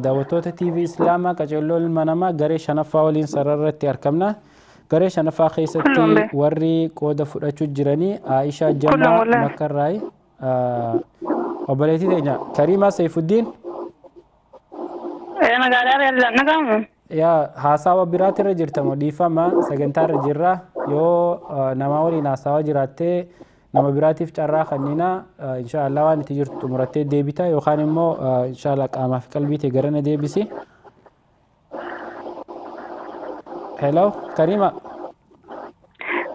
Daawwattoota TV Islaamaa qajeeloo ilma namaa garee shanaffaa waliin sararratti argamna. Garee shanaffaa keessatti warri qooda fudhachuu jiranii Aishaa Jamaa Makkarraayi obboleettii teenya Kariimaa Saifuddin. Magaalaa Riyaad nagamu. Yaa haasawa biraatirra jirtamo dhiifama sagantaarra jirra yoo nama waliin haasawa jiraattee nama biraatiif carraa kannina inshaallah waan itti jirtu xumurattee deebita yookaan immoo inshaallah qaamaa fi qalbii ta'e garana deebisi. Hello Karima.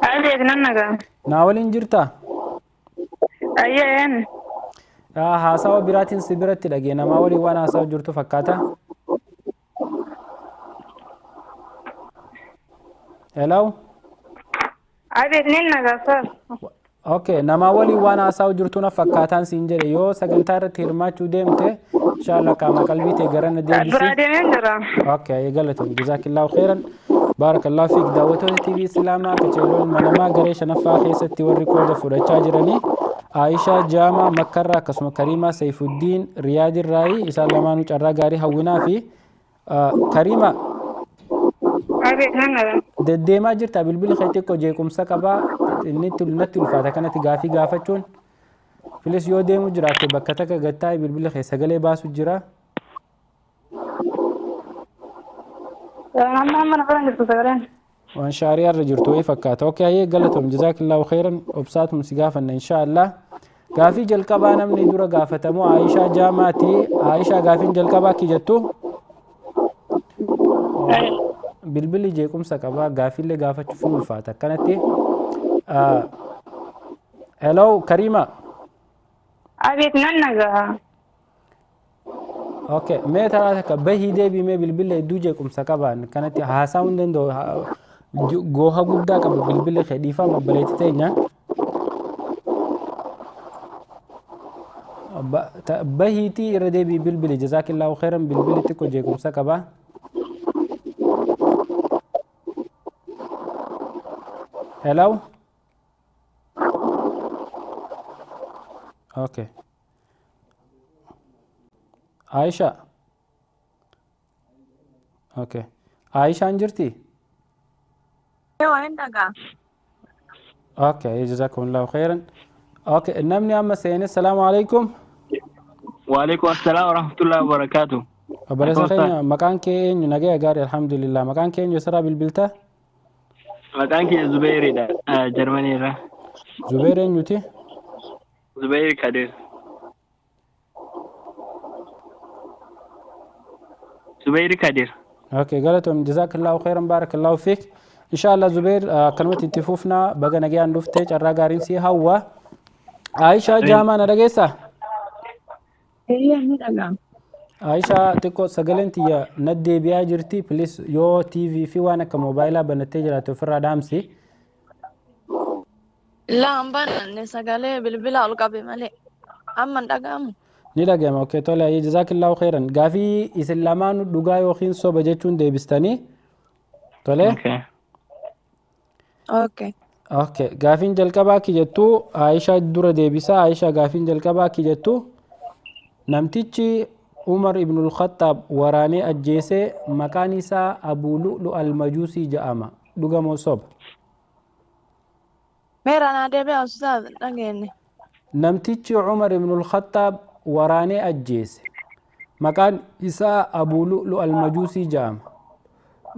Ajeet nan nagaa. Naa waliin jirtaa? Ayyeen. Haasawa biraatiin si biratti dhagee namaa waliin waan haasawa jirtu fakkaata. Hello. Ajeet nan nagaa sir. Okay, nama waliin waan haasawu jirtu na fakkaataan siin jedhe yoo sagantaa irratti hirmaachuu deemte inshallah qaama qalbii ta'e garana deebisi. Biraa deemeen jira. Okay, galatoom jazaakillahu khairan. Baarakallahu fiik daawwattoota TV Islaamaa qajeeloo ilma namaa garee shanaffaa keessatti warri qooda fudhachaa jiranii Aayishaa Jaamaa Makkarraa akkasuma Kariimaa Saifuddin Riyaadirraayi isaan lamaanuu carraa gaarii hawwinaa fi Kariima Abeet nan dhaga'a. Deddeemaa jirta, bilbila kee xiqqoo jeequmsa qabaa, inni natti ulfaata kanatti gaafii gaafachuun. Filis yoo deemu jiraatte bakka takka gattaa'e, bilbila kee sagalee baasu jira. Amma amma na bira jirtu sagaleen. Waan shaariyaa irra jirtu wayii fakkaata. Okay, hayyee galatoom, jazaakillaahu khairan, obsaatum si gaafanna insha Allah. Gaafii jalqabaa namni dura gaafatamu Aayishaa Jaamaati. Aayishaa, gaafiin jalqabaa akki jettu. Bilbilli jeequmsa qabaa, gaafiillee gaafachuuf ni ulfaata akkanatti. Hello Karima. Abeet nan dhaga'a. Okay, mee taraa takka bahii deebii, mee bilbilli hedduu jeequmsa qabaan kanatti haasa'uu hin danda'u. Gooha guddaa qaba bilbilli kee, dhiifama obboleetti teenya. Bahiitii irra deebii bilbili, jazaakillaahu khairan, bilbilli xiqqoo jeequmsa qaba. Hello? Okay. Aisha. Okay. Aishaan jirti? Ewa, hin dhaga'a. Okay, jazakumullahu khairan. Okay, namni amma seene, salaamu alaikum. Waalaikum assalam warahmatullahi wabarakatuh. Obboleessa Akkam? keenya, maqaan kee eenyu? Nagaya gaarii, alhamdulillah. Maqaan kee eenyu, eessarraa bilbilta? Maqaan kiyya Zubeeridha. Jarmanii irraa. Zubeer eenyuti? Zubeer Kadir. Zubeer Kadir. Okay, galatoom, jazakallahu khairan, barakallahu fiik. Inshallah Zubeer, akkanumatti itti fufnaa, baga nagayaan dhuftee, carraa gaariin si hawwa. Aishaa Jaamaa, na dhageessaa? Eeyyee, ni dhaga'ama. Aishaa, xiqqoo sagaleen tiyya na deebi'aa jirti. Please yoo TV fi waan akka moobaayilaa banattee jiraate ofirraa dhaamsi. Laa, hin bananne, sagalee bilbila ol qabe malee. Amma hin dhaga'amu. Ni dhaga'ama. Okay, tole, jazaakillaahu khairan. Gaafii isin lamaanuu dhugaa yookiin soba jechuun deebistanii. Tole. Okay. Okay. Okay. Gaafiin jalqabaa akki jettu, Aishaa dura deebisaa. Aishaa, gaafiin jalqabaa akki jettu, namtichi Umar ibnul Khattaab waraanee ajjeese maqaan isaa Abuu Lu'lu al-Majuusii jedhama. Dhuga moo soba? Meera naa deebi'a ustaaz, dhageenye. Namtichi Umar ibnul Khattaab waraanee ajjeese maqaan isaa Abuu Lu'lu al-Majuusii jedhama.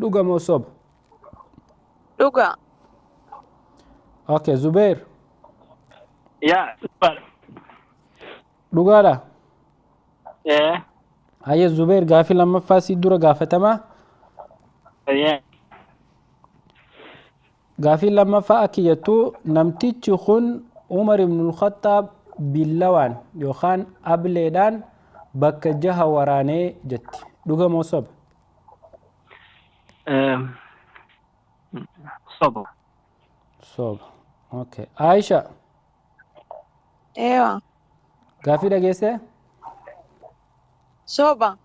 Dhuga moo soba? Dhuga. Okay, Zubeer. Yaa, dhugaadha. Dhugaadha? Ee. Hayyee Zubeer, gaafii lammaffaa si dura gaafatamaa. Ee. Gaafii lammaffaa akki jettu, namtichi kun Umar ibnul Khattaab billawaan yookaan ableedhaan bakka jaha waraanee jetti. Dhuga moo soba? Soba. Soba. Okay. Aisha. Eewa. Gaafii dhageessee? Soba.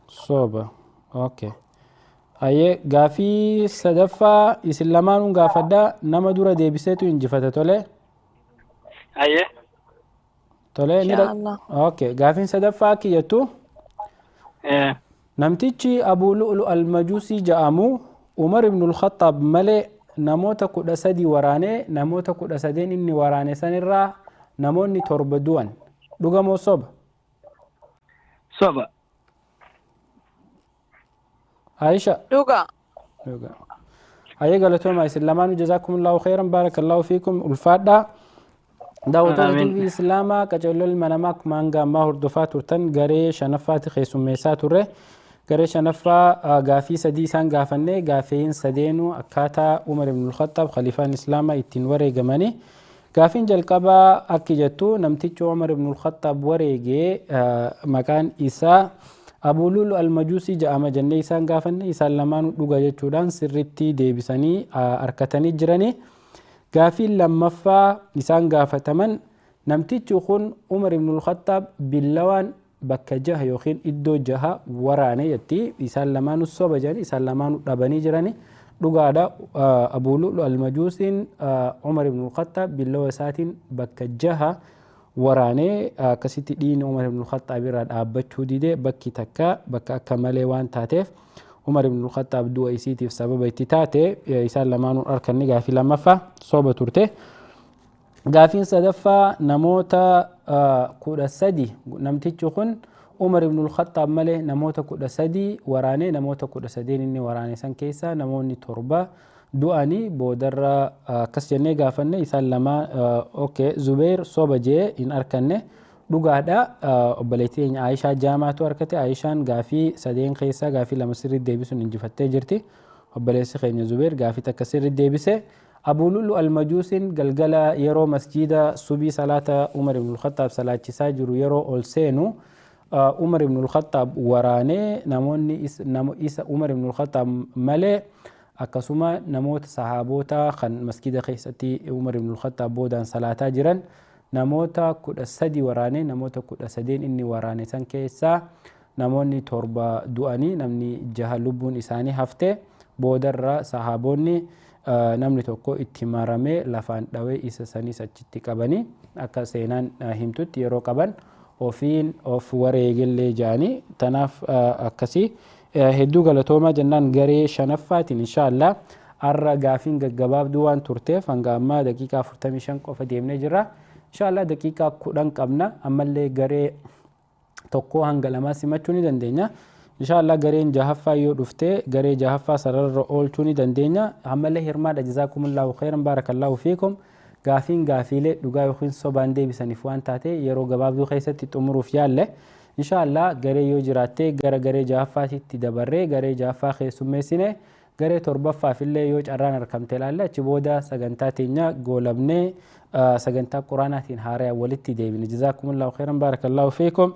Soba. Okay. Hayyee, gaafii sadaffaa isin lamaanuun gaafadhaa, nama dura deebiseetu injifata, tole? Hayyee. Tole ni Inshaallah. Okay. Gaafiin sadaffaa akki jettu, Ee. namtichi Abuu Lu'lu al-Majuusii jedhamu Umar ibnul Khattaab malee namoota 13 waraanee, namoota 13n inni waraane sanirraa namoonni 7 du'an. Dhuga moo soba? Soba. Aisha. Dhuga. Dhuga. Hayyee, galatooma isin lamaanuu, jazaakumullahu khairan, barakallahu fiikum, ulfaadhaa. Daawwattoota Amiin. TV Islaamaa, qaceelloo ilma namaa akkuma hanga ammaa hordofaa turtan garee shanaffaatti keessummeessaa turre. Garee shanaffaa gaafii sadii isaan gaafannee, gaafiin sadeenuu akkaataa Umar ibn Khattaab khaliifaan Islaamaa ittiin wareegamanii. Gaafiin jalqabaa akki jettu, namtichi Umar ibn Khattaab wareegee maqaan isaa Abuu Lu'lu al-Majuusii jedhama jennee isaan gaafanne, isaan lamaanuu dhuga jechuudhaan sirriitti deebisanii harkatanii jiranii. Gaafiin lammaffaa isaan gaafataman, namtichi kun Umar ibn Khattaab billawaan bakka jaha yookiin iddoo jaha waraane jetti, isaan lamaanuu soba jedhani, isaan lamaanuu dhabanii jirani. Dhugaadha, Abuu Lu'lu al-Majuusiin Umar ibn Khattaab billawa isaatiin bakka jaha waraanee akkasitti dhiigni Umar ibn al-Khattaab irraa dhaabbachuu dide bakki takka bakka akka malee waan taateef Umar ibn al-Khattaab du'a isiitiif sababa itti taate isaan lamaanuu harkanni gaafii lammaffaa soba turte. Gaafiin sadaffaa namoota 13 namtichi kun Umar ibn al-Khattaab malee namoota 13 waraanee namoota 13 inni waraane san keessaa namoonni 7 du'anii boodarra akkas jennee gaafanne isaan lama okay Zubeer soba jee hin arkanne dhugaadha obboleettii keenya Aayishaa Jaamaatu argate. Aayishaan gaafii 3 keessaa gaafii 2 sirriitti deebisuun injifattee jirti. Obboleessi keenya Zubeer gaafii takka sirriitti deebise. Abuu Lu'lu al-Majuusiin galgala yeroo masjiida subii salaata Umar ibn al-Khattaab salaachisaa jiru yeroo ol seenu Umar ibn al-Khattaab waraanee namoonni isa Umar ibn al-Khattaab malee akkasuma namoota sahaabota kan masjida keessatti Umar ibn al-Khattaab boodaan salaataa jiran namoota 13 waraanee namoota 13 inni waraane san keessaa namoonni 7 du'anii namni 6 lubbuun isaanii hafte. Boodarra sahaabonni namni tokko itti maramee lafaan dhawee isa sanis achitti qabanii akka seenaan himtutti yeroo qaban ofiin of wareegellee jedhanii tanaaf akkasii hedduu galatoomaa jennaan garee shanaffaatiin inshaallah har'a gaafiin gaggabaabduu waan turteef hanga ammaa daqiiqaa 45 qofa deemnee jirra. Inshaallah daqiiqaa 10 qabna ammallee garee 1 hanga 2 simachuu ni dandeenya. Inshaallah gareen jahaffaa yoo dhufte garee jahaffaa sararra oolchuu ni dandeenya. Ammallee hirmaadha. Jazaakumullahu khairan barakallahu fiikum. Gaafiin gaafiilee dhugaa yookiin sobaan deebisaniif waan taate yeroo gabaabduu keessatti xumuruuf yaalle. Inshaallah garee yoo jiraatte gara garee jahaffaatitti dabarree garee jahaffaa keessummeessine garee torbaffaaf illee yoo carraan argamte ilaalle achi booda sagantaa teenya goolabnee sagantaa quraanaatiin haaraa walitti deebine. Jazaakumullahu khairan barakallahu fiikum.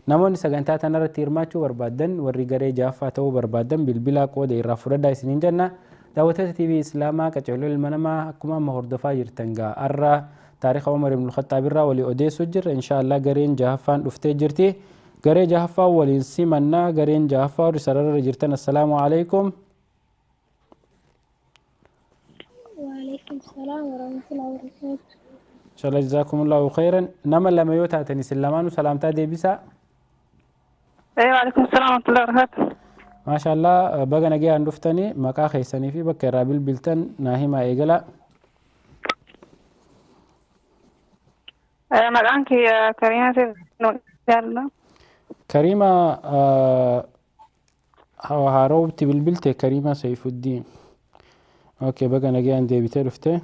Namoonni sagantaa tanarratti hirmaachuu barbaadan warri garee jahaffaa ta'uu barbaadan bilbilaa qooda irraa fudhadhaa isiniin jenna. Daawwattoota TV Islaamaa qaceeloo ilma namaa akkuma amma hordofaa jirtan gaa har'a taariika Umar ibn al-Khattaab irraa walii odeessuu jirra. Inshaallah gareen jahaffaan dhuftee jirti. Garee jahaffaa waliin simannaa. Gareen jahaffaa warri sararra jirtan assalaamu alaikum. Waalaikum salaam warahmatullahi wabarakatuh. Inshallah jazakumullahu khairan. Nama lama yoo taatan isin lamaanuu salaamtaa deebisaa. Waalaikum salaam warahmatullahi wabarakatuh. Maashaallah baga nagayaan dhuftanii maqaa keessanii fi bakka irraa bilbiltan naa himaa eegala. Maqaan kiyya Kariima Seefuddiin. Kariima Haarootti bilbilte Kariima Seefuddiin. Okay baga nagayaan deebitee dhufte.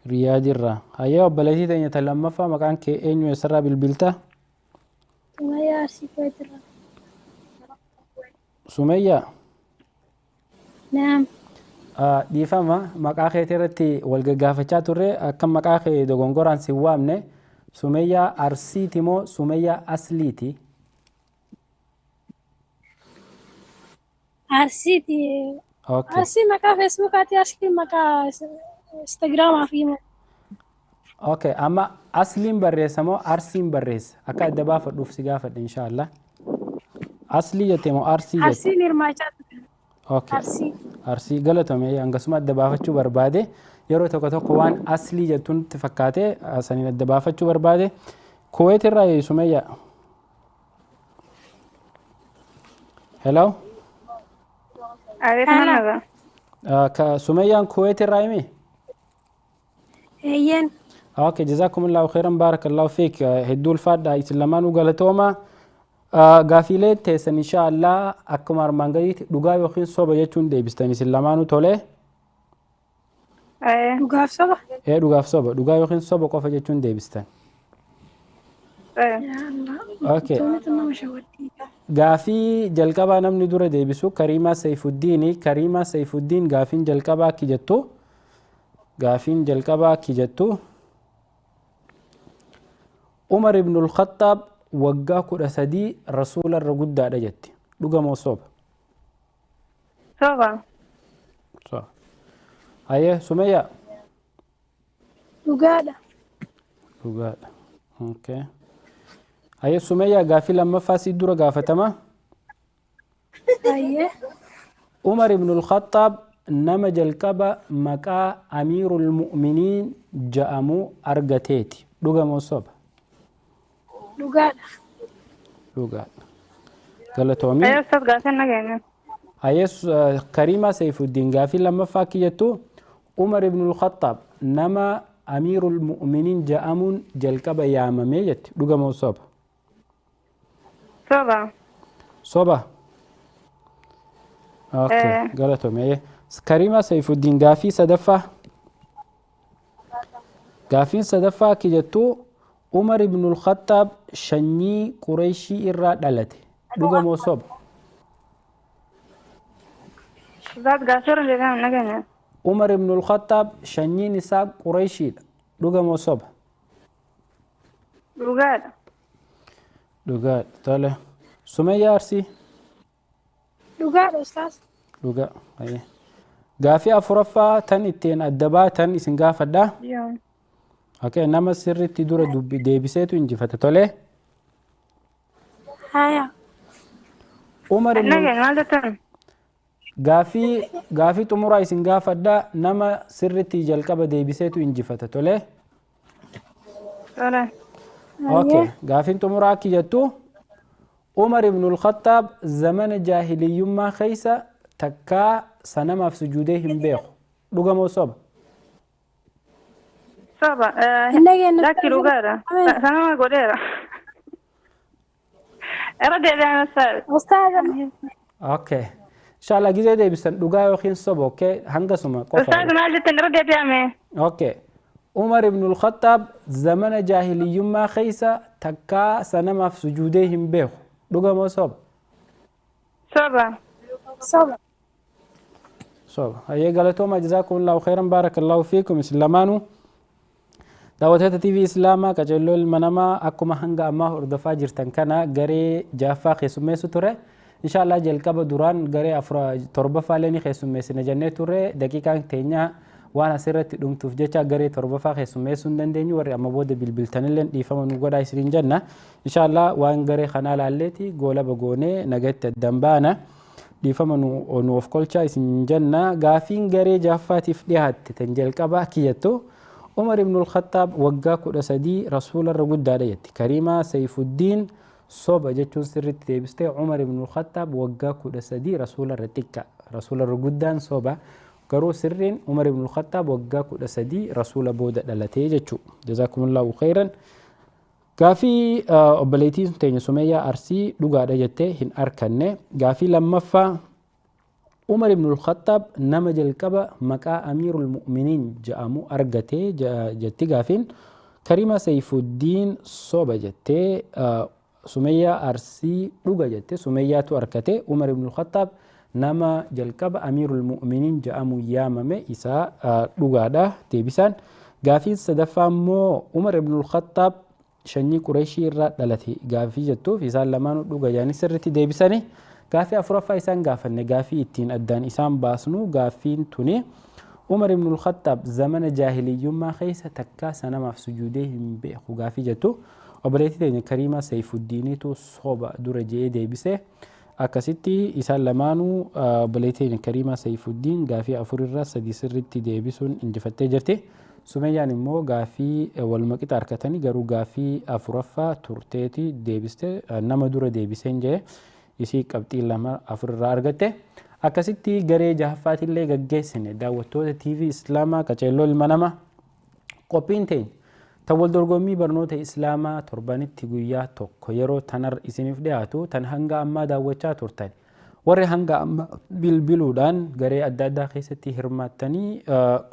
Riyaadirraa. Hayyaa obboleettii teenya tan lammaffaa maqaan kee eenyu eessarraa bilbilta? Sumayyaa Arsii Kuweetirraa. Sumayyaa? Naam. Dhiifama maqaa keetii irratti wal gaggaafachaa turre akka maqaa kee dogongoraan si waamne Sumayyaa Arsiiti moo Sumayyaa Asliiti? Arsiiti. Arsii maqaa Feesbuukaati, Arsii maqaa Instagraamaa fi imo. Okay, amma Asliin barreessa moo Arsiin barreessa? Akka adda baafadhuuf si gaafadhe inshaallah. Aslii jette moo Arsii jette? Arsiin hirmaachaa ture. Okay. Arsii. Arsii galatame hangasuma adda baafachuu barbaade yeroo tokko tokko waan aslii jettuun itti fakkaate saniin adda baafachuu barbaade. Kuweet irraa Sumayyaa. Hello. Abeet Sumayyaan Kuweet irraa himi? Eeyyeen. Okay, jazakumullahu khairan barakallahu fiik. Hedduu ulfaadha isin lamaanuu galatooma. Gaafiilee teessan inshaallah akkuma armaan gadiitti dhugaa yookiin soba jechuun deebistan isin lamaanuu tolee. Dhugaaf soba? Dhugaaf soba. Dhugaa yookiin soba qofa jechuun deebistan. Okay. Gaafii jalqabaa namni dura deebisu Kariimaa Seefuddiini. Kariimaa Seefuddiin gaafiin jalqabaa akki jettu. Gaafiin jalqabaa akki jettu. Umar ibn al-Khattaab waggaa 13 rasuularra guddaadha jetti. Dhuga moo soba? Soba. Soba. Hayyee Sumayyaa? Dhugaadha. Dhugaadha. Okay. Hayyee Sumayyaa gaafii lammaffaa si dura gaafatama. Hayyee. Umar ibn al-Khattaab nama jalqaba maqaa Amiirul Mu'miniin ja'amu argateeti. Dhuga moo soba? Dhugaadha. Dhugaadha. Galatoomii. Ayyee ustaas gaafii nageenya. Hayyee Kariimaa Saifuddin gaafii lammaffaa akki jettu Umar ibnul Khattaab nama Amiirul Mu'miniin ja'amuun jalqaba yaamamee jetti. Dhuga moo soba? Soba. Soba. Okay, galatoomii. Kariimaa Saifuddin gaafii sadaffaa. Gaafiin sadaffaa akki jettu Umar ibnul Khattaab sanyii Qureeshii irraa dhalate. Dhuga moo soba? Ustaas gaafii irra deebi'ame nageenya. Umar ibnul Khattaab sanyiin isaa Qureeshiidha. Dhuga moo soba? Dhugaadha. Dhugaadha. Tole. Sumayyaa Arsii. Dhugaadha ustaas. Dhugaa. Gaafii afuraffaa tan ittiin adda baatan isin gaafadha. Okay, nama sirriitti dura deebiseetu injifata. Tole. Haya. Umar maal jettan? Gaafii xumuraa isin gaafadha. Nama sirriitti jalqaba deebiseetu injifata. Tole. Tole. Okay, gaafiin xumuraa akki jettu Umar ibnul Khattaab zamana jaahiliyyummaa keessa takkaa sanamaaf sujuudee hin beeku. Dhuga moo soba? Soba. Lakki dhugaadha. Sanama godheera. Irra deebi'ame ustaaz. Ustaaz. Okay. Inshallah gizee deebisan dhugaa yookiin soba okay hangasuma qofa. Ustaaz maal jettan irra deebi'ame? Okay. Umar ibnul Khattaab zamana jaahiliyyummaa keessa takkaa sanamaaf sujuudee hin beeku. Dhuga moo soba? Soba. Soba. Soba. Hayyee galatooma jazaakumullahu khairan barakallahu fiikum isin lamaanuu. Daawwattoota TV Islaamaa qajeelloo ilma namaa akkuma hanga ammaa hordofaa jirtan kana garee jaaffaa keessummeessu ture. Inshaallah jalqaba duraan garee torbaffaa illee ni keessummeessina jennee turre daqiiqaan teenya waan asirratti dhumtuuf jecha garee torbaffaa keessummeessuu hin dandeenyu warri amma booda bilbiltanillee dhiifama nu godhaa isiniin jenna. Inshaallah waan garee kanaa laalleeti goolaba goonee nagatti addan baana. Dhiifama nu of kolchaa isin jenna. Gaafiin garee jaaffaatiif dhiyaatte tan jalqaba kiyyattu Umar ibnul Khattaab waggaa 13 rasuularra guddaadha jetti. Kariimaa Saifuddin soba jechuun sirriitti deebistee Umar ibnul Khattaab waggaa 13 rasuularra xiqqa. Rasuularra guddaan soba. Garuu sirriin Umar ibnul Khattaab waggaa 13 rasuula booda dhalatee jechuudha. Jazaakumullahu khairan. Gaafii obboleettiin teenya Sumayyaa Arsii dhugaadha jettee hin arkanne. Gaafii lammaffaa Umar ibnul Khattaab nama jalqaba maqaa Amiirul Mu'miniin ja'amu argatee jetti gaafiin. Kariimaa Saifuddin soba jettee Sumayyaa Arsii dhuga jettee Sumayyaatu argate. Umar ibnul Khattaab nama jalqaba Amiirul Mu'miniin ja'amu yaamame isaa dhugaadha deebisaan. Gaafiin sadaffaa immoo Umar ibnul Khattaab sanyii Qureeshii irraa dhalate gaafii jettuuf isaan lamaanuu dhuga jedhanii sirriitti deebisanii. Gaafii afuraffaa isaan gaafanne gaafii ittiin addaan isaan baasnu gaafiin tuni Umar ibnul Khattaab zamana jaahiliyyummaa keessa takkaa sanamaaf sujuudee hin beeku gaafii jettu obboleettii teenya Kariimaa Saifuddiniitu soba dura je'ee deebise. Akkasitti isaan lamaanuu obboleettii teenya Kariimaa Saifuddin gaafii afurirraa 3 sirriitti deebisuun injifattee jirti. Sumayyaan immoo gaafii waluma qixa harkatanii garuu gaafii afuraffaa turteeti deebiste nama dura deebiseen jee isii qabxii 2 afurirraa argatte. Akkasitti garee jahaffaatiillee gaggeessine daawwattoota TV Islaamaa qajeelloo ilma namaa qophiin teenya tan wal dorgommii barnoota Islaamaa torbanitti guyyaa tokko yeroo tanar isiniif dhiyaatu tan hanga ammaa daawwachaa turtan warri hanga amma bilbiluudhaan garee adda addaa keessatti hirmaattanii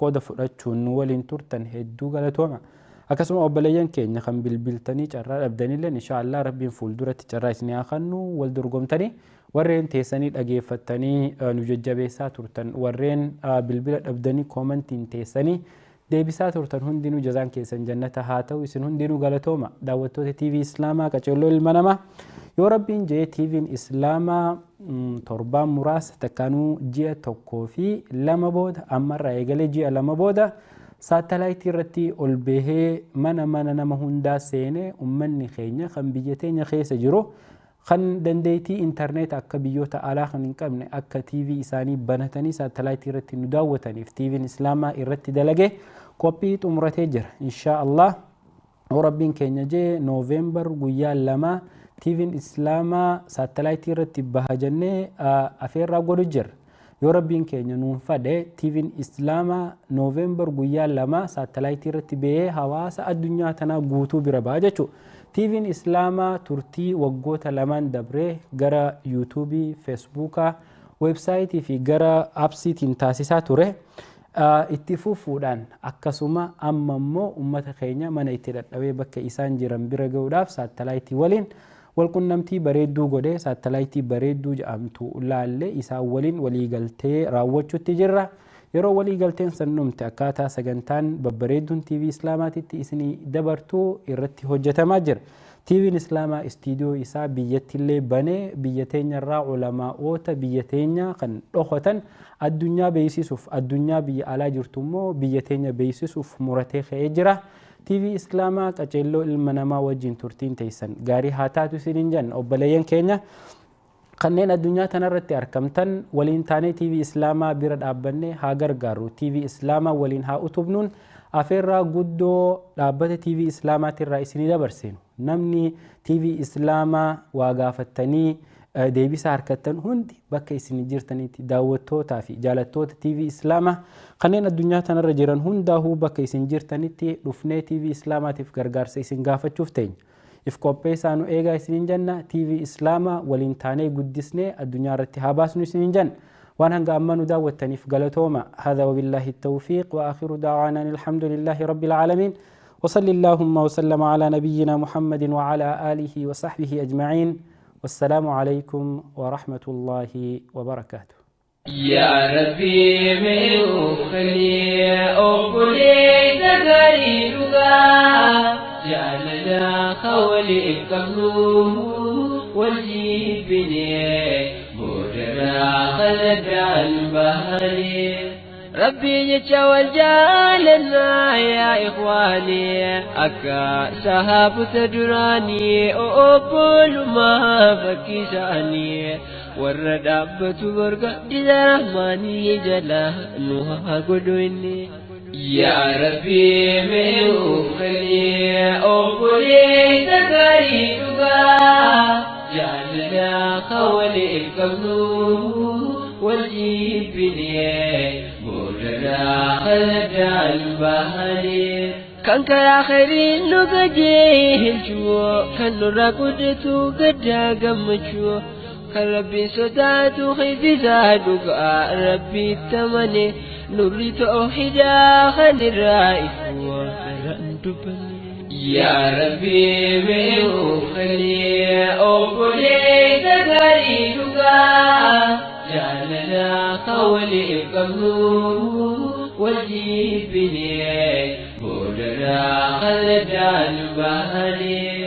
qooda fudhachuun nu waliin turtan hedduu galatooma. Akkasuma obboleeyyan keenya kan bilbiltanii carraa dhabdanillee inshaallah rabbiin fuulduratti carraa isinii haa kennu wal dorgomtanii warreen teessanii dhageeffattanii nu jajjabeessaa turtan warreen bilbila dhabdanii koomantiin teessanii deebisaa turtan hundinuu jazaan keessan jannata haa ta'u isin hundinuu galatooma. Daawwattoota TV Islaamaa qajeelloo ilma namaa yoo rabbiin jee TV'n Islaamaa torbaan muraasa takkaanuu ji'a 1 fi 2 booda ammarraa eegalee ji'a 2 booda saatalaayitii irratti ol bahee mana mana nama hundaa seenee ummanni keenya kan biyya teenya keessa jiru Kan dandeettii intarneet akka biyyoota alaa kan hin qabne akka TV isaanii banatanii saatalaayitii irratti nu daawwataniif TV'n Islaamaa irratti dalage qophii xumuratee jira. Inshaa Allah Rabbiin keenya jee Nooveembar guyyaa 2 TV'n Islaamaa saatalaayitii irratti baha jennee afeerraa godhu jira. Yoo Rabbiin keenya nuun fadhe TV'n Islaamaa Nooveembar guyyaa 2 saatalaayitii irratti bahee hawaasa addunyaa tanaa guutuu bira baha jechuudha. TV'n Islaamaa turtii waggoota lamaan dabree gara yuutuubii, feesbuukaa, weebsaayitii fi gara appsiitiin taasisaa ture. Itti fufuudhaan akkasuma amma immoo uummata keenya mana itti dadhabee bakka isaan jiran bira gahuudhaaf saatalaayitii waliin walqunnamtii bareedduu godhee saatalaayitii bareedduu jedhamtu laallee isaan waliin waliigaltee raawwachuutti jirra. Yeroo waliigalteen san dhumte akkaataa sagantaan babbareedduun TV Islaamaatitti isinii dabartuu irratti hojjetamaa jira. TV'n Islaamaa istiidiyoo isaa biyyattillee banee biyya teenyarraa ulamaa'oota biyya teenya kan dhokotan addunyaa beeksisuuf addunyaa biyya alaa jirtu immoo biyya teenya beeksisuuf muratee ka'ee jira. TV Islaamaa qaceelloo ilma namaa wajjin turtiin teessan gaarii haa taatu isiniin jenna obboleeyyan keenya. Kanneen addunyaa tanarratti argamtan waliin taanee TV Islaamaa bira dhaabbannee haa gargaarru. TV Islaamaa waliin haa utubnuun afeerraa guddoo dhaabbata TV Islaamaatirraa isinii dabarsinu. Namni TV Islaamaa waa gaafattanii deebisa harkattan hundi bakka isin jirtanitti daawwattootaa fi jaalattoota TV Islaamaa kanneen addunyaa tanarra jiran hundaa'uu bakka isin jirtanitti dhufnee TV Islaamaatiif gargaarsa isin gaafachuuf teenya. If qopheessaa nu eegaa isiniin jenna TV Islaamaa waliin taanee guddisnee addunyaa irratti haa baasnu isiniin jenna. Waan hanga ammaa nu daawwattaniif galatooma. Hada wabillaahi tawfiiq wa akhiru da'waanaa alhamdulillaahi rabbil aalamiin. وصلى اللهم وسلم على نبينا محمد وعلى آله وصحبه أجمعين. والسلام عليكم ورحمة الله وبركاته. يا ربي من خلي أقولي تقريبا جعلنا خولي قبله والجيبني بودنا خلد البهري ربي يتشوى جالنا يا إخواني أكا سهاب تدراني أقول ما فكيساني ورد أبت برقة رحماني جلا نوها قدويني يا ربي من خلي أقولي تقريبا جعلنا خولي قبله والجيبني بودنا خلد البهري كان كآخرين نقجيه الجوع كان نراقدتو قد قمتشو كان ربي صداتو خيزي زادو ربي التمني نوري توحيدا خل الرائف يا ربي من خلي أقولي تقريبا جعلنا خولي قبله والجيبني بودنا خلد البهري.